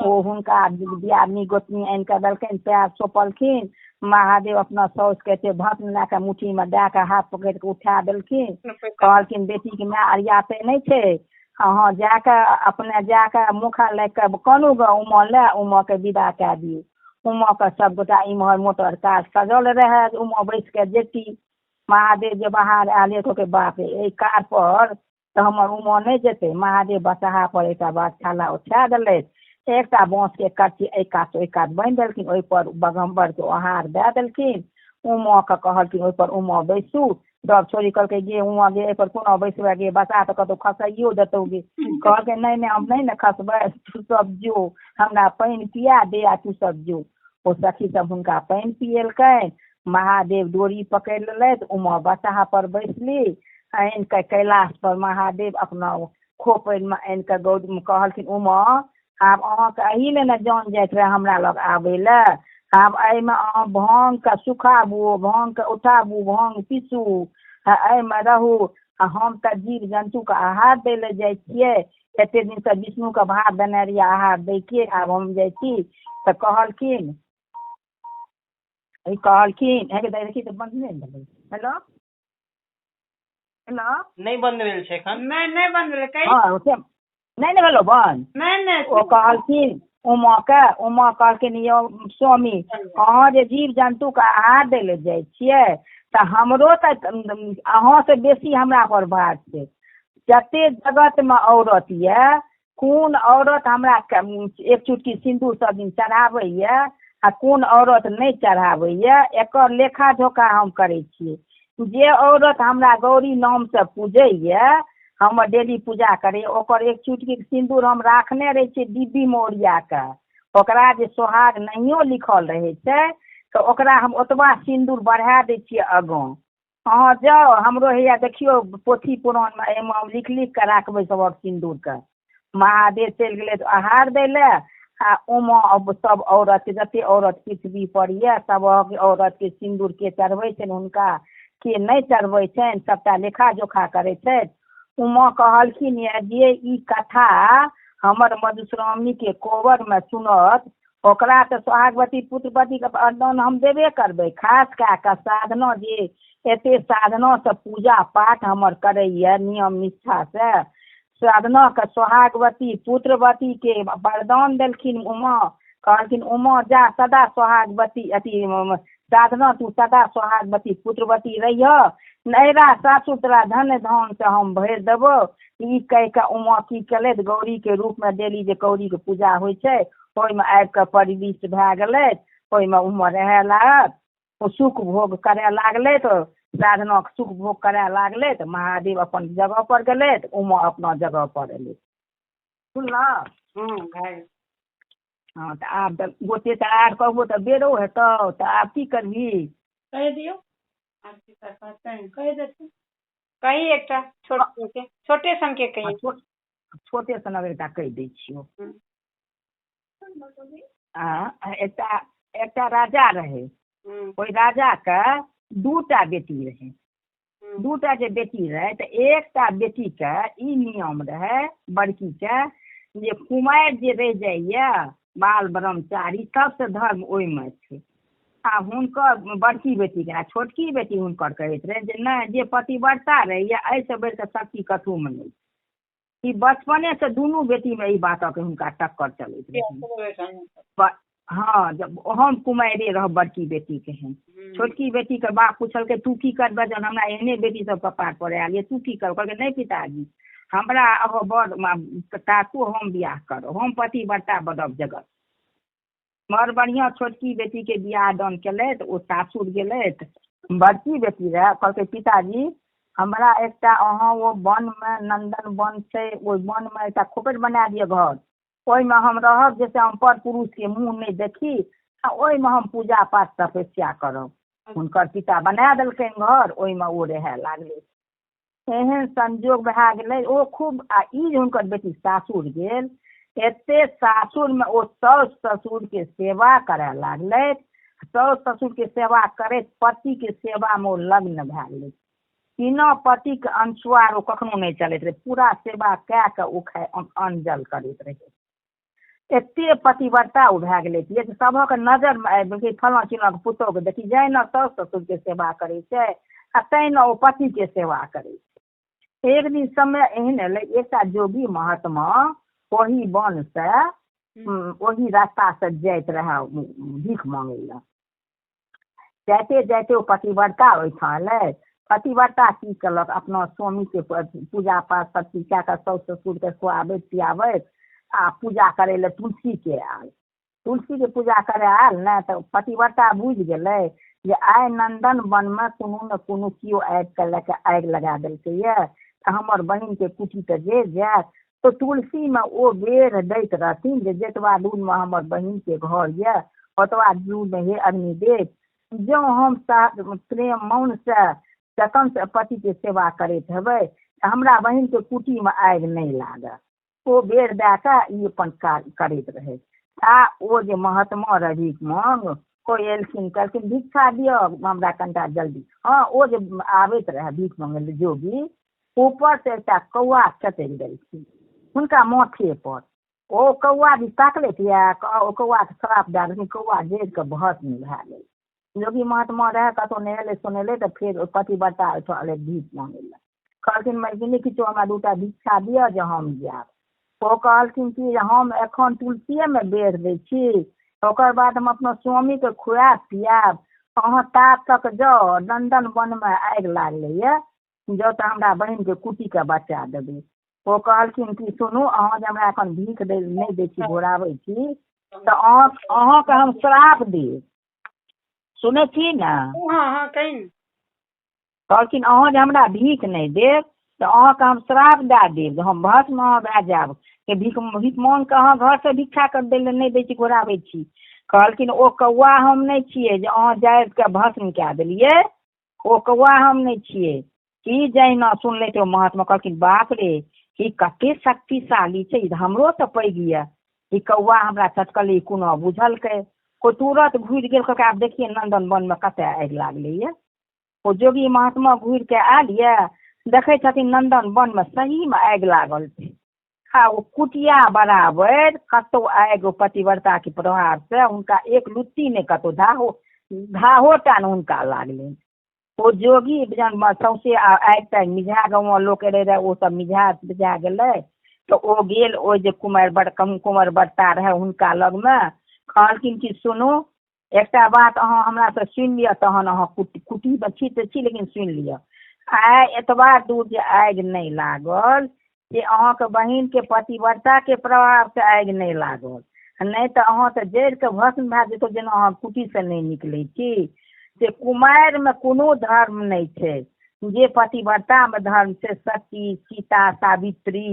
ओ हुनका दियादनी गोतनी आनि कऽ देलकनि, पैर सोपलखिन। महादेव अपना साउसके एते भस्म लए कऽ मुट्ठीमे दए कऽ हाथ पकड़ि कऽ उठा देलखिन। कहलखिन बेटीके माय अरियाते नहि छै, अहाँ जाकऽ अपने जाकऽ मुखा लागि कऽ कानू गऽ उमा लए, उमाके विदा कए दियौ। उमाके सबगोटा इम्हर मोटर कार सजल रहए, उमा बैस कऽ जेती। महादेव जे बाहर आयल, कहलकै बाप रे एहि कार पर तऽ हमर उमा नहि जेतै। महादेव बसहा पर एकटा बाछाला उठा देलथि, एकटा बाँसके करची एहि कात ओहि कात बान्हि देलखिन, ओहिपर बघम्बरके ओहार दए देलखिन। उमाके कहलखिन ओहिपर उमा बैसू। सब छोरी कहलकै गे उमा गे एहिपर कोना बैसबै गे, बसा तऽ कतहु खसाइयो देतौ गे। कहलकै नहि नहि हम नहि ने खसबै, तू सब जो, हमरा पानि पिया दे आ तू सब जो। ओ सखी सब हुनका पानि पियेलकनि। महादेव डोरी पकड़ि लेलथि, उमा बसहा पर बैसली। आनि कऽ कैलाश पर महादेव अपना खोपड़िमे आनि कऽ गौरी कहलखिन उमा आब अहाँके एही ले ने जान जाइत रहए हमरा लग आबै लए, आब एहिमे अहाँ भाँगके सुखाबू, भाँगके उठाबू, भाँग पीसू, एहिमे रहू। आ हम तऽ जीव जन्तुके आहार दै लए जाइ छियै, एते दिनसँ विष्णुके भात देने रहियै आहार दैके, आब हम जाइ छी। तऽ कहलखिन ई कहलखिन हे देखी तऽ बन्द नहि भेलै। हेलो। हेलो, नहि बंद भेल छै एखन। नहि नहि बंद भेलै, कही। हँ, से नहि ने भेलौ बंद। नहि नहि। ओ कहलखिन उमाके, उमा कहलखिन यौ स्वामी, अहाँ जे जीव जन्तुके आहार दै लए जाइ छियै तऽ हमरो तऽ अहाँसँ बेसी हमरा पर भार छै। जते जगतमे औरत यऽ, कोन औरत हमरा एक चुटकी सिन्दूर सब दिन चढ़ाबैए आ कोन औरत नहि चढ़ाबैए, एकर लेखा जोखा हम करै छियै। जे औरत हमरा गौरी नामसँ पूजैए, हमर डेली पूजा करैए, ओकर एक चुटकी सिन्दूर हम राखने रहै छियै डिब्बीमे ओरिया कऽ। ओकरा जे सोहाग नहियो लिखल रहै छै तऽ ओकरा हम ओतबा सिन्दूर बढ़ा दै छियै आगाँ। अहाँ जाउ, हमरो हैया देखियौ पोथी पुराणमे एहिमे हम लिख लिख कऽ राखबै सभक सिन्दूरके। महादेव चलि गेलै तऽ आहार दै लए आ उमा सब औरत, जते औरत पृथ्वी पर यऽ सबक औरतके सिन्दूर के चढ़बै छनि हुनका, के नहि चढ़बै छनि, सबटा लेखा जोखा करै छथि। उमा कहलखिन यऽ जे ई कथा हमर मधुश्रावणीके कोबरमे सुनत ओकरा तऽ सोहागवती पुत्रवतीके वरदान हम देबे करबै। खास कए कऽ साधना जे एते साधनासँ पूजा पाठ हमर करैए नियम निष्ठासँ, साधनाके सोहागवती पुत्रवतीके वरदान देलखिन उमा। कहलखिन उमा जा सदा सोहागवती अथी साधना तू सदा सोहागवती पुत्रवती रहिह, नैहरा सासुर तोरा धन धानसँ हम भरि देबौ। ई कहि कऽ उमा की केलथि, गौरीके रूपमे डेली जे गौरीके पूजा होइ छै ओहिमे आबि कऽ परिविष्ट भए गेलथि। ओहिमे उमा रहए लागत, ओ सुख भोग करए लागलै। तऽ साधनाके सुख भोग करए लागलै तऽ महादेव अपन जगह पर गेलथि, उमा अपना जगह पर एलै। सुनलह? हँ, भए गेल। हँ, तऽ आब तऽ गोटे तऽ आर कहबो तऽ बेरो हेतौ, तऽ आब की करबही? कहि दियौ। आब की करतै? कहि देथिन। कही एकटा छोट के, छोटे सन के कही। छोटे सनक एकटा कहि दै छियौ। आ एकटा एकटा राजा रहै। ओहि राजाके दूटा बेटी रहै। दूटा जे बेटी रहै तऽ एकटा बेटीके ई नियम रहै बड़कीके जे कुमारि जे रहि जाइए बाल ब्रह्मचारी सबसँ धर्म ओहिमे छै। आ हुनकर बड़की बेटीके आ छोटकी बेटी हुनकर कहैत रहै जे नहि, जे पतिव्रता रहैए एहिसँ बढ़िकऽ शक्ति कतहुमे नहि छै। ई बचपनेसँ दुनू बेटीमे ई बातक हुनका टक्कर चलैत रहै। हँ, जब हम कुमारिए रहब बड़की बेटीके हन। छोटकी बेटीके बाप पुछलकै तू की करबै जहन हमरा एहने बेटी सब कपार पर आयल यऽ, तू की करब? कहलकै नहि पिताजी, हमरा अहाँ बड़ ताकू, हम बियाह करब, हम पतिव्रता बनब जगत। बड़ बढ़िआँ छोटकी बेटीके बियाह दान केलथि, ओ सासुर गेलथि। बड़की बेटी रहए, कहलकै पिताजी हमरा एकटा अहाँ ओ वनमे नन्दन वन छै ओहि वनमे एकटा खोपड़ि बना दिअ घर, ओहिमे हम रहब जाहिसँ हम पर पुरुषके मुँह नहि देखी आ ओहिमे हम पूजा पाठ तपस्या करब। हुनकर पिता बना देलकनि घर, ओहिमे ओ रहए लागलै। एहन संजोग भए गेलै ओ खूब। आ ई जे हुनकर बेटी सासुर गेल, एते सासुरमे ओ साउस ससुरके सेवा करए लागलै। साउस ससुरके सेवा करैत पतिके सेवामे ओ लग्न भए गेलै। बिना पतिके अनुसार ओ कखनो नहि चलैत रहै, पूरा सेवा कए कऽ ओ खाइ अन्न जल करैत रहै। एते पतिव्रता ओ भए गेलै जे सभक नजरमे आबि गेलै फलाँ चिल्लाँके पुतोहुके देखी जहिना साउस ससुरके सेवा करै छै आ तहिना ओ पतिके सेवा करै छै। एक दिन समय एहन एलै, एकटा जोगी महात्मा ओहि वनसँ ओहि रास्तासँ जाइत रहए भीख मांगै लए। जाइते जाइते ओ पतिव्रता ओहिठाम एलै। पतिव्रता की केलक, अपना स्वामीके पूजा पाठ सब चीज कए कऽ साउस ससुरके खुआबैत पियाबैत आ पूजा करै लए तुलसीके आयल। तुलसीके पूजा करय आयल ने तऽ पतिव्रता बुझि गेलै जे आइ नन्दन वनमे कोनो ने कोनो केओ आबि कऽ लए कऽ आगि लगा देलकैए तऽ हमर बहिनके कुटी तऽ जरि जायत। तऽ तुलसीमे ओ बेर दैत रहथिन जे जतबा दूरमे हमर बहिनके घर यऽ ओतबा दूरमे हे अग्निदेव, जँ हम प्रेम मौनसँ जतनसँ पतिके सेवा करैत हेबै तऽ हमरा बहिनके कुटीमे आगि नहि लागत। ओ बेर दए कऽ ई अपन काज करैत रहै। आ ओ जे महात्मा रही मांग ओ एलखिन, कहलखिन भिक्षा दिअ हमरा कनिटा जल्दी। हँ, ओ जे आबैत रहए भीख मङ्गै लए जोगी, ऊपरसँ एकटा कौआ चटकि देलखिन हुनका माथे पर। ओ कौआ भी ताकलथि यए, ओ कौआके श्राप दए देलखिन, कौआ जरि कऽ भस्म भए गेल। जोगी महात्मा रहए, कतहु नहेलै सोनेलै तऽ फेर ओ पतिव्रता ओहिठाम एलै भीख मांगै लए। कहलखिन मलकिनी किछो हमरा 2टा भिक्षा दिअ जे हम जायब। ओ कहलखिन कि हम एखन तुलसीएमे बेढ़ दै छी, ओकर बाद हम अपना स्वामीके खुआएब पियाएब, अहाँ ता तक जाउ, नन्दन वनमे आगि लागलैए, जाउ तऽ हमरा बहिनके कुटीके बचा देबै। ओ कहलखिन कि सुनू, अहाँ जे हमरा एखन भीख दै नहि दै छी, घोराबै छी, तऽ अहाँके हम श्राप देब। सुनै छी ने? हँ हँ, कही ने। कहलखिन अहाँ जे हमरा भीख नहि देब तऽ अहाँके हम श्राप दए देब, हम भस्म अहाँ भए जायब, के भीख भीख माँगिके अहाँ घरसँ भिक्षा कर दै लए नहि दै छी, घोराबै छी। कहलखिन ओ कौआ हम नहि छियै जे अहाँ जारिके भस्म कए देलियै, ओ कौआ हम नहि छियै। ई जहिना सुनलथि ओ महात्मा कहलखिन बाप रे, ई कते शक्तिशाली छै, ई तऽ हमरोसँ पैघ यऽ, ई कौआ हमरा चटकल ई कोनो बुझलकै। ओ तुरत घुरि गेल, कहलकै आब देखियै नन्दन वनमे कतऽ आगि लागलैए। ओ जोगी महात्मा घुरिके आयल यऽ, देखै छथिन नन्दन वनमे सहीमे आगि लागल छै। आ ओ कुटिया बराबर कतहु आगि ओ पतिव्रताके प्रभावसँ हुनका एक लुत्ती नहि कतहु धाहो धाहो टा नहि हुनका लागलनि। ओ जोगी जहन सौँसे आगि तागि मिझा गाँवमे लोक एलै रहए, ओ सब मिझा तिझा गेलै, तऽ ओ गेल ओ जे कुमारि बड़ कुमारि बरता रहए हुनका लगमे, कहलखिन कि सुनू एकटा बात अहाँ हमरासँ सुनि लिअ, तहन अहाँ कुटीमे छी तऽ छी, लेकिन सुनि लिअ, आइ एतबा दूर जे आगि नहि लागल से अहाँके बहिनके पतिव्रताके प्रभावसँ आगि नहि लागल, नहि तऽ अहाँ तऽ जरिके भस्म भए जेतौ, जेना अहाँ कुटीसँ नहि निकलै छी। से कुमारिमे कोनो धर्म नहि छै, जे पतिव्रतामे धर्म छै, सती सीता सावित्री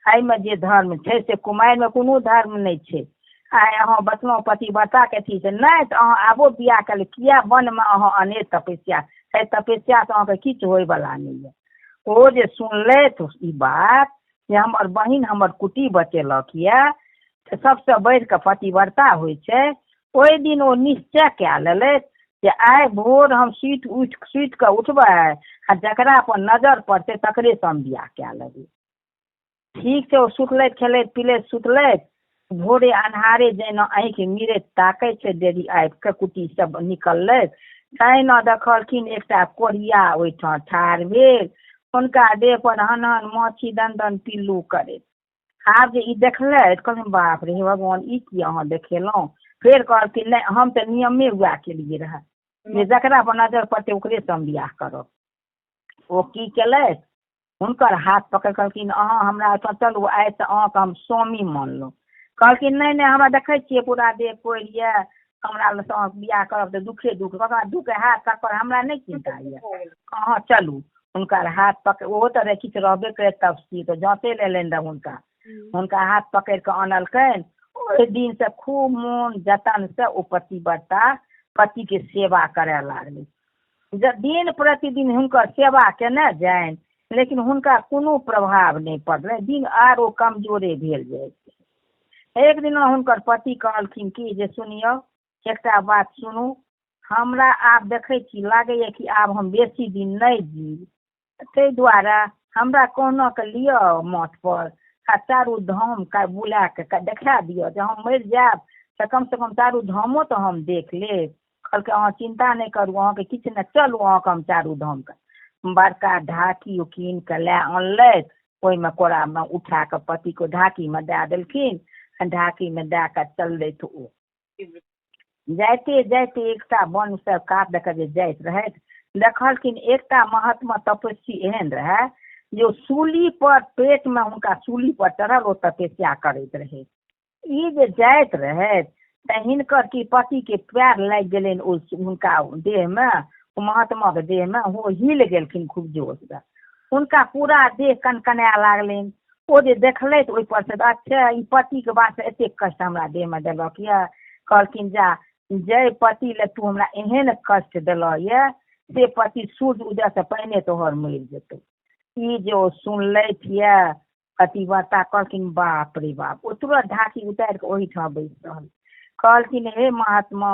एहिमे जे धर्म छै से कुमारिमे कोनो धर्म नहि छै। आइ अहाँ बचलहुँ पतिव्रताके अथीसँ, नहि तऽ अहाँ आबो बियाह कऽ ले, किए वनमे अहाँ अनेर तपस्या, एहि तपस्यासँ अहाँके किछु होइवला नहि यऽ। ओ जे सुनलथि ई बात जे हमर बहिन हमर कुटी बचेलक यऽ, तऽ सबसँ बढ़िकऽ पतिव्रता होइ छै, ओहि दिन ओ निश्चय कए लेलथि जे आइ भोर हम सुति कऽ उठबै आ जकरा पर नजर पड़तै तकरेसँ हम बियाह कए लेबै। ठीक छै, ओ सुतलथि, खेलैत पिलैत सुतलथि, भोरे अन्हारे जहिना आँखि मिरैत ताकै छै देरी आबिके कुटी सब निकललथि, तहिना देखलखिन एकटा कोढ़िया ओहिठाम ठाढ़ भेल, हुनका देह पर हन हन माछी दन दन पिल्लू करैत। आब जे ई देखलथि कहलखिन बाप रे हे भगवान, ई की अहाँ देखेलहुँ। फेर कहलखिन नहि, हम तऽ नियमे उएह केलियै रहए जे जकरा पर नजर पड़तै ओकरेसँ हम बियाह करब। ओ की केलथि, हुनकर हाथ पकड़ि कहलखिन अहाँ हमरा ओहिठाम चलू, आइसँ अहाँके हम स्वामी मानलहुँ। कहलखिन नहि नहि, हमरा देखै छियै पूरा देह कोरि यऽ, हमरा लगसँ अहाँ बियाह करब तऽ दुःखे दुःख। कहलखिन दुःख हैत तकर हमरा नहि चिन्ता यऽ, अहाँ चलू। हुनकर हाथ पकड़ि, ओहो तऽ रहै किछु रहबे करै तपसी, तऽ जाँते लेलनि रहए हुनका, हुनका हाथ पकड़ि कऽ अनलकनि। ओहि दिनसँ खूब मोन जतनसँ ओ पतिव्रता पतिके सेवा करय लागलै। दिन प्रतिदिन हुनकर सेवा केने जानि, लेकिन हुनका कोनो प्रभाव नहि पड़लै, दिन आर ओ कमजोरे भेल जाइ छै। एक दिना हुनकर पति कहलखिन कि जे सुनियौ एकटा बात सुनू, हमरा आब देखै छी लागैए कि आब हम बेसी दिन नहि जीब, ताहि दुआरे हमरा कहुना कऽ लिअ माथपर आ चारू धाम बुला कऽ देखा दिअ, जे हम मरि जायब तऽ कमसँ कम चारू धामो तऽ हम देख लेब। कहलकै अहाँ चिन्ता नहि करू, अहाँके किछु नहि, चलू अहाँके हम चारू धामके बड़का ढाकी ओ कीन कऽ लए अनलथि, ओहिमे कोरामे उठा कऽ पतिके ढाकीमे दए देलखिन, ढाकीमे दए कऽ चललथि। ओ जाइते जाइते एकटा वनसँ कात दऽ कऽ जे जाइत रहथि, देखलखिन एकटा महात्मा तपस्वी एहन रहए जे सूली पर पेटमे हुनका सूली पर चढ़ल ओ तपस्या करैत रहै। ई जे जाइत रहथि तऽ हिनकर की पतिके पैर लागि गेलनि ओ हुनका देहमे, ओ महात्माके देहमे, ओ हिल गेलखिन खूब जोरसँ, हुनका पूरा देह कनकनाए लागलनि। ओ जे देखलथि ओहि पर से, अच्छा ई पतिके वास्ते एतेक कष्ट हमरा देहमे देलक यऽ। कहलखिन जा, जय पति लए तू हमरा एहन कष्ट देलह यऽ से पति सूर्य उदयसँ पहिने तोहर मरि जेतौ। ई जे ओ सुनलथि यऽ पतिव्रता कहलखिन बाप रे बाप। ओ तुरत ढाकी उतारि कऽ ओहिठाम बैस रहल। कहलखिन हे महात्मा,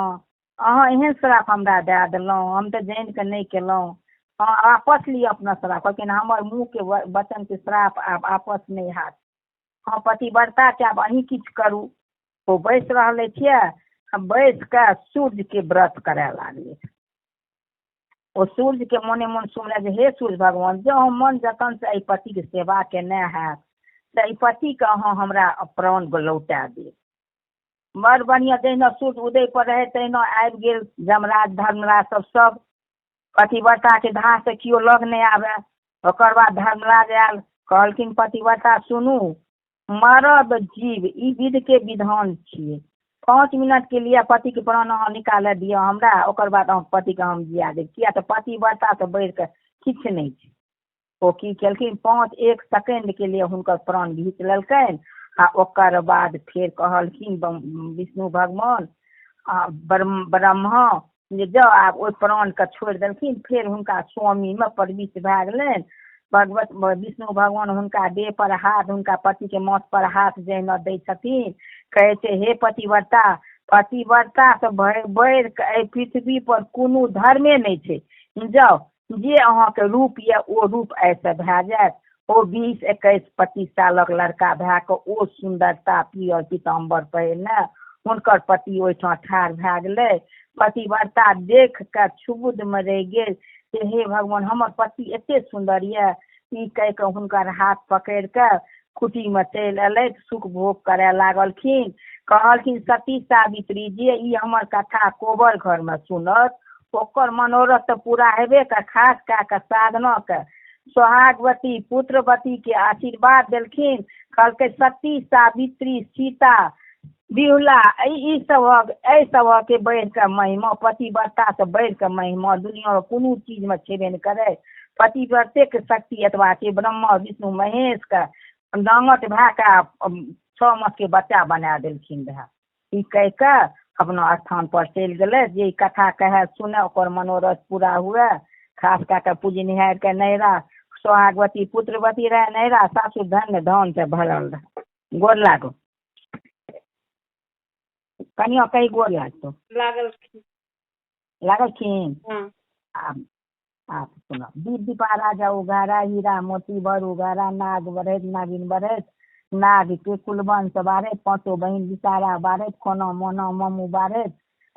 अहाँ एहन श्राप हमरा दए देलहुँ, हम तऽ जानि कऽ नहि केलहुँ, अहाँ आपस लिअ अपना श्राप। कहलखिन हमर मुँहके वचनके श्राप आब आपस नहि हैत, अहाँ पतिव्रता छै, आब अहीँ किछु करू। ओ बैस रहलथि यऽ आ बैस कऽ सूर्यके व्रत करय लागलै। ओ सूर्यके मोने मोन सुमरय जे हे सूर्य भगवान, जँ हम मन जतनसँ एहि पतिके सेवा केने हैब तऽ एहि पतिके अहाँ हमरा प्राण लौटा देब। बड़ बढ़िआँ, जहिना सूर्य उदय पर रहै तहिना आबि गेल यमराज धर्मराज सब, सब पतिव्रताके धाहसँ केओ लग नहि आबए। ओकर बाद धर्मराज आयल, कहलखिन पतिव्रता सुनू, मरब जीव ई विधके विधान छियै, 5 मिनटके लिए पतिके प्राण अहाँ निकालऽ दिअ हमरा, ओकर बाद अहाँ पतिके हम जिया देब, किया तऽ पतिव्रतासँ बढ़िकऽ किछु नहि छै। ओ की केलखिन, 5-1 सेकेंडके लिए हुनकर प्राण घीच लेलकनि आ ओकर बाद फेर कहलखिन विष्णु भगवान आ ब्रह्मा जे जाउ आब ओहि प्राणके छोड़ि देलखिन। फेर हुनका स्वामीमे प्रविष्ट भए गेलनि। भगवत विष्णु भगवान हुनका देह पर हाथ, हुनका पतिके माथ पर हाथ जहिना दै छथिन, कहै छै हे पतिव्रता, पतिव्रतासँ बढ़ि कऽ एहि पृथ्वी पर कोनो धर्मे नहि छै। जाउ जे अहाँके रूप यऽ ओ रूप एहिसँ भए जायत। ओ 20, 21, 25 सालक लड़का भए कऽ ओ सुन्दरता पियर पीताम्बर पहिरने हुनकर पति ओहिठाम ठाढ़ भए गेलै। पतिव्रता देख कऽ क्षुब्धमे रहि गेल जे हे भगवान, हमर पति एते सुन्दर यऽ। ई कहि कऽ हुनकर हाथ पकड़ि कऽ कुटीमे चलि एलथि, सुख भोग करय लागलखिन। कहलखिन सती सावित्री, जे ई हमर कथा कोबर घरमे सुनत ओकर मनोरथ तऽ पूरा हेबे कर, खास कए कऽ साधनाके सोहागवती पुत्रवती के आशीर्वाद देलखिन। कहलकै सती सावित्री सीता बिहुला ई सभक एहि सभके बढ़ि कऽ महिमा, पतिव्रतासँ बढ़ि कऽ महिमा दुनिआँमे कोनो चीजमे छेबे नहि करै। पतिव्रतेके शक्ति एतबा छै, ब्रह्मा विष्णु महेशके नांगट भए कऽ 6 मासके बच्चा बना देलखिन रहए। ई कहि कऽ अपना स्थान पर चलि गेलै। जे ई कथा कहए सुनए ओकर मनोरथ पूरा हुए, खास कए कऽ पूजनिहारके नैहरा सोहागवती पुत्रवती रहए, नैहरा सासुर धन धानसँ भरल रहए। गोर लागो कनिया, कही गोर लागतो। लागलखिन। लागलखिन। हँ। आब आब सुनब। दीप दीपा राजा उघारा, हीरा मोती बर उघारा, नाग बढ़ैत नागिन बढ़ैत, नाग के कुलवंश बाढ़ैत, पाँचो बहिन विसारा बाढ़ैत, खोना मोना मामू बाढ़ैत,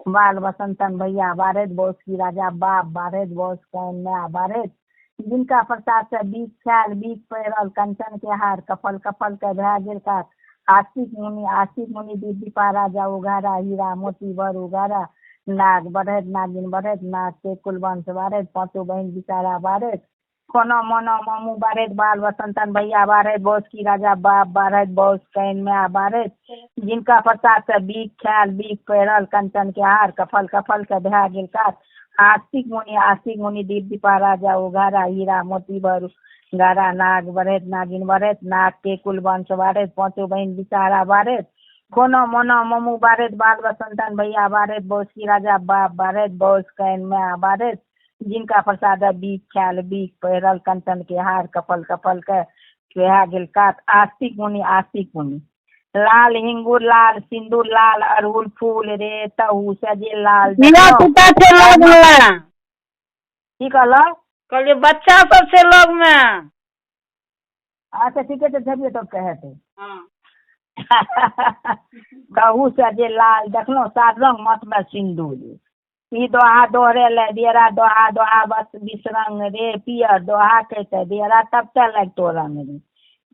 बाल बसंतन भैया बाढ़ैत, बौसकी राजा बाप बाढ़ैत, बौस कौन माय बाढ़ैत, जिनका प्रसाद से बीख खायल बीख पहिरल, कंचन के हार कफल कफल के भए गेल कात। आस्तिक मुनि आस्तिक मुनि दीप दीपा राजा उघारा, हीरा मोती बर उघारा, नाग बढ़ैत नागिन बढ़ैत, नाग के कुलवंश बाढ़ैत, पाँचो बहिन विचारा बाढ़ैत, कोना मोना मामू बाढ़ैत, बाल बसंतन भैया बाढ़ैत, बौसकी राजा बाप बाढ़ैत, बौस can my बाढ़ैत, जिनका प्रसाद से बीख खायल बीख पहिरल, कंचन के हार कफल कफल के भए गेल कात। आस्तिक मुनि आस्तिक मुनि दीप दीपा राजा उघारा, हीरा मोती बर गारा, नाग बढ़ैत नागिन बढ़ैत, नाग के कुलवंश बाढ़ैत, पाँचो बहिन विचारा बाढ़ैत, कोनो मोना मामू बाढ़ैत, बाल बसंतन भैया बाढ़ैत, बौसकी राजा बाप बाढ़ैत, बौस can my बाढ़ैत, जिनका प्रसाद बीख खायल बीख पहिरल, कंचन के हार कफल कफल के भए गेल कात। आस्तिक मुनि आस्तिक मुनि लाल हिंगुर लाल सिंदूर लाल अड़हुल फूल रे तहु से जे लाल धिया देखलहुँ। पुता छै लगमे। की कहलहुँ? कहलियै बच्चा सब छै लगमे। अच्छा ठीके छै, झबियै तब कहते। हँ। कहू से जे लाल देखलहुँ सात रंग माथमे सिन्दूर, ई दोहा दोहरे ले दियरा दोहा दोहा बस 20 रंग रे, पियर दोहा कहते दियरा तब ते लगतो रंग रे,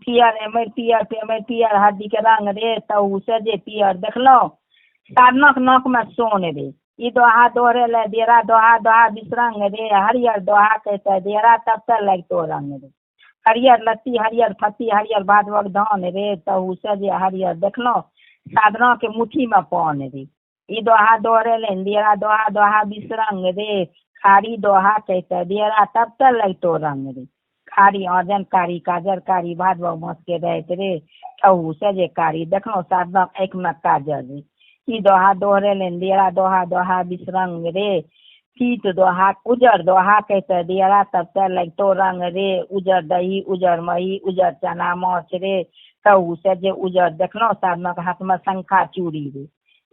पियर एमे पियर पेमे पियर हल्दी के रंग रे, तहु से जे पियर देखलहुँ साधनक नाकमे सोन रे, ई दोहा दोहरे ले दियरा दोहा दोहा 20 रंग रे, हरियर दोहा कहते दियरा तब ते लगतो रंग रे, हरियर लत्ती हरियर फत्ती हरियर भादवक धान रे, तहु से जे हरियर देखलहुँ साधना के मुट्ठीमे पान रे, ई दोहा दोहरेलनि दियरा दोहा दोहा 20 रंग रे, कारी दोहा कहते दियरा तब ते लगतो रंग रे, कारी आजन कारी काजर कारी भादवक मास के राति रे, तहु से जे कारी देखलहुँ साधना आँखिमे काजर रे, ई दोहा दोहरेलनि दियरा दोहा दोहा 20 रंग रे, तीत दोहा उजर दोहा कहते दियरा तब ते लगतो रंग रे, उजर दही उजर मही उजर चना माछ रे, तहु से जे उजर देखलहुँ साधनक हाथमे शंखा चूड़ी रे,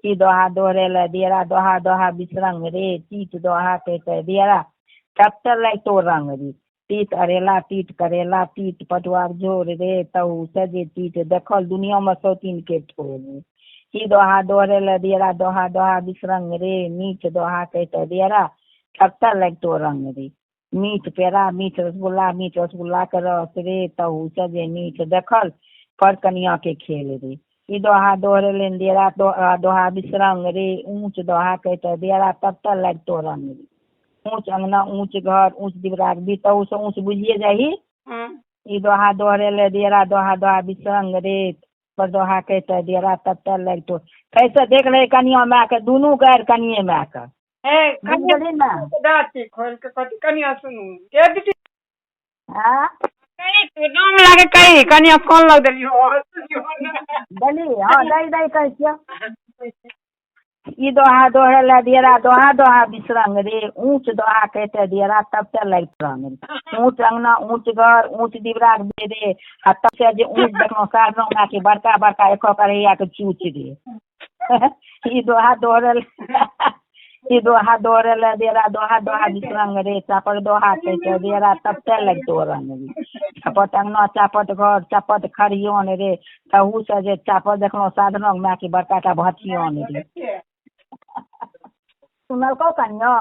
ई दोहा दोहरेले दियरा दोहा दोहा 20 रंग रे, तीत दोहा कहते दियरा तब ते लगतो रंग रे, तीत अरेला तीत करेला तीत पटुआक झोर रे, तहु से जे तीत देखल दुनियामे सौतीन के ठोर रे, ई दोहा दोहरेले दियरा दोहा दोहा 20 रंग रे, मीठ दोहा कहते दियरा कतऽ लगितौ रंग रे। मीठ पेड़ा मीठ रसगुल्ला, मीठ रसगुल्ला के रस रे, तहू से जे मीठ देखल पर कनिया के खेल रे। ई दोहा दोहरेलनि दियरा दोहा दोहा बिसरंग रे, ऊँच दोहा कहितऽ दियरा तब लगितौ रंग रे। ऊँच अंगना ऊँच घर ऊँच दिवराक बीच, तहू से ऊँच बुझिए जाही। ई दोहा दोहरेले दियरा दोहा दोहा बिसरंग रे, पर दोहा कहितऽ दियरा तब लगितौ। कैसे देख रहे कनिया माय के, दुनू गारि कनिये माय के। हे बुझि कनिया गेलही ने? दाँती खोल के कहती कनिया सुनू गे दीदी। आँ कही तू नाम लागे कही कनिया फोन लग देलियो सुनियो ने। देली हँ, दही दही कहै छियौ। ई दोहा दोहरेले दियरा दोहा दोहा बिसरंग रे, ऊँच दोहा कहिते दियरा तब ते लागि रंग रे। ऊँच अंगना ऊँच घर ऊँच दिवराक रे, आ तब से जे ऊँच देखलहुँ सारनो के बड़का बड़का एक करैया के चूच रे। ई दोहा दोहरेल ई दोहा दोहरेले दियरा दोहा दोहा बिसरंग रे, चापट दोहा कहिते दियरा तब ते लगितो रंग रे। चापट अंगना चापट घर चापट खरियोन रे, तहू से जे चापट देखलहुँ साधनक माय के बड़का टा भथियन रे। सुनलकौ कनिया?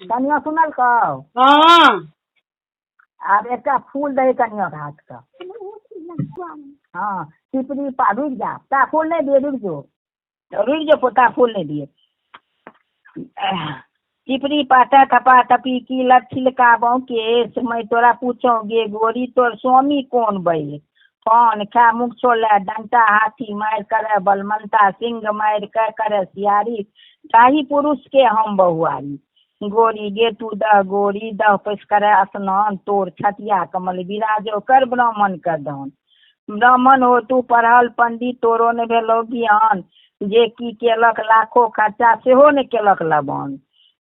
कनिया सुनलकौ? हँ। आब एकटा फूल दही कनिया के हाथ के। हँ, चिपरी पा रुकि जा, ता फूल नहि दिए, रुकि जो रुकि जो, ता फूल नहि दिए। चिपरी पाता थपा थपी की लत छिलकाबौ केश, मैं तोरा पूछौ गे गोरी तोर स्वामी कोन बैल। पान खा मुख छोले डंटा हाथी मारि करे बलमंता, सिंह मारि के करे सियारी, ताही पुरुष के हम बहुआरी। गोरी गे तू दह गोरी दह पैस करे स्नान, तोर छतिया कमल विराजो कर ब्राह्मण के दान। ब्राह्मण हो तू पढ़ल पंडित तोरो ने भेलौ ज्ञान, जे की केलक लाखो खर्चा सेहो ने केलक लबान।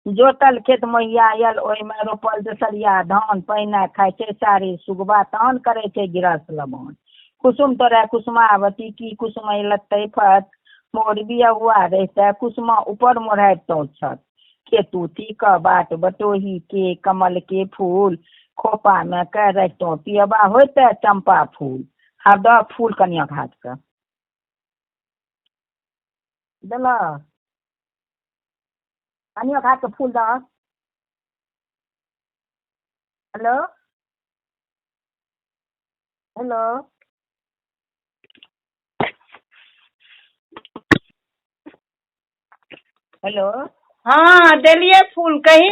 जोतल खेत मोहियायल ओहिमे रोपल दोसरिया धान, पहिने खाइ छै सारी सुगबा तहन करै छै गृहस्थ लबान। कुसुम तोरे कुसुमावती की कुसुमय लत्तै फत, मोर बियहुआ रहिते कुसुमा ऊपर मोढ़ाबितौ छत। केतु थीक बाट बटोही के कमल के फूल, खोपा मे के रखितौ पियबा होइते चम्पा फूल। आब दह फूल कनिया के हाथ के देलह? कनिया के हाथ के फूल दह। Hello hello hello. हँ देलियै फूल कही।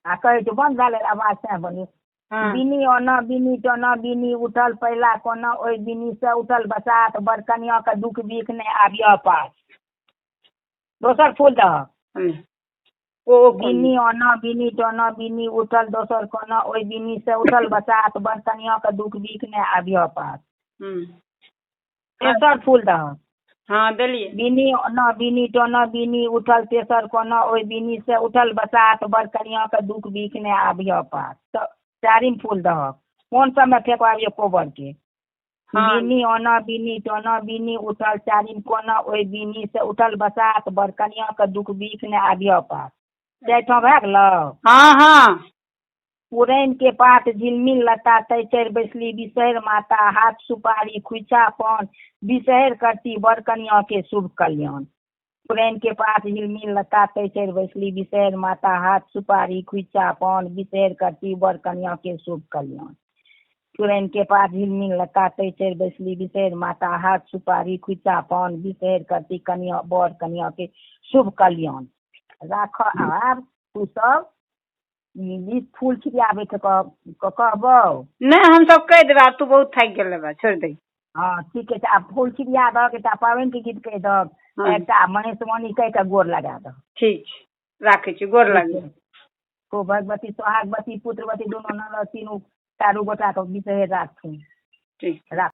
आ कहै छै बन्द भए गेल आवाज तेँ बन्द। हँ। बिनी ओना बिनी टोना बिनी उठल पहिला कोना, ओहि बिनी से उठल बसात, बड़ कनिया के दुख बिख नहि आबियह पास। दोसर फूल दह। ओ बिनी ओना बिनी टोना बिनी उठल दोसर कोना, ओहि बिनी से उठल बसात, बड़ कनिया के दुख बिख नहि आबियह पास। तेसर फूल दह। हँ देलियै। बिनी ओना बिनी टोना बिनी उठल तेसर कोना, ओहि बिनी से उठल बसात, बड़ कनिया के दुख बिख नहि आबियह पास। तऽ चारिम फूल दहक। कोन सबमे फेकबाबियौ कोबर के? हँ। बिनी ओना बिनी टोना बिनी उठल चारिम कोना, ओहि बिनी से उठल बसात, बड़ कनिया के दुख बिख नहि आबियह पास। चारि ठाम भए गेलौ? हँ हँ। पुरैन के पात झिलमिल लता, तै चढ़ि बैसली बिसहरि माता, हाथ सुपारी खुइछा पान, बिसहरि करती बड़ कनिया के शुभ कल्याण। पुरैन के पात झिलमिल लता, तै चढ़ि बैसली बिसहरि माता, हाथ सुपारी खुइछा पान, बिसहरि करती बड़ कनिया के शुभ कल्याण। पुरैन के पात झिलमिल लता, तै चढ़ि बैसली बिसहरि माता, हाथ सुपारी खुइछा पान, बिसहरि करती कनिया बड़ कनिया के शुभ कल्याण। राख आब तू सब ई फूल छिड़ियाबैके कहबौ। नहि हमसब कहि देबै, आब तू बहुत थाकि गेल हेबे, छोड़ि दही। हँ ठीके छै, आब फूल छिड़िया दहक, एकटा पाबनिके गीत कहि दहक, हँ। एकटा महेशवाणी कहि कऽ गोर लगा दहक। ठीक छै, राखै छी, गोर लागै। खूब भगवती सोहागवती पुत्रवती दुनू ननद तीनू चारू गोटाके बिसहरि राखथुन। ठीक। राख।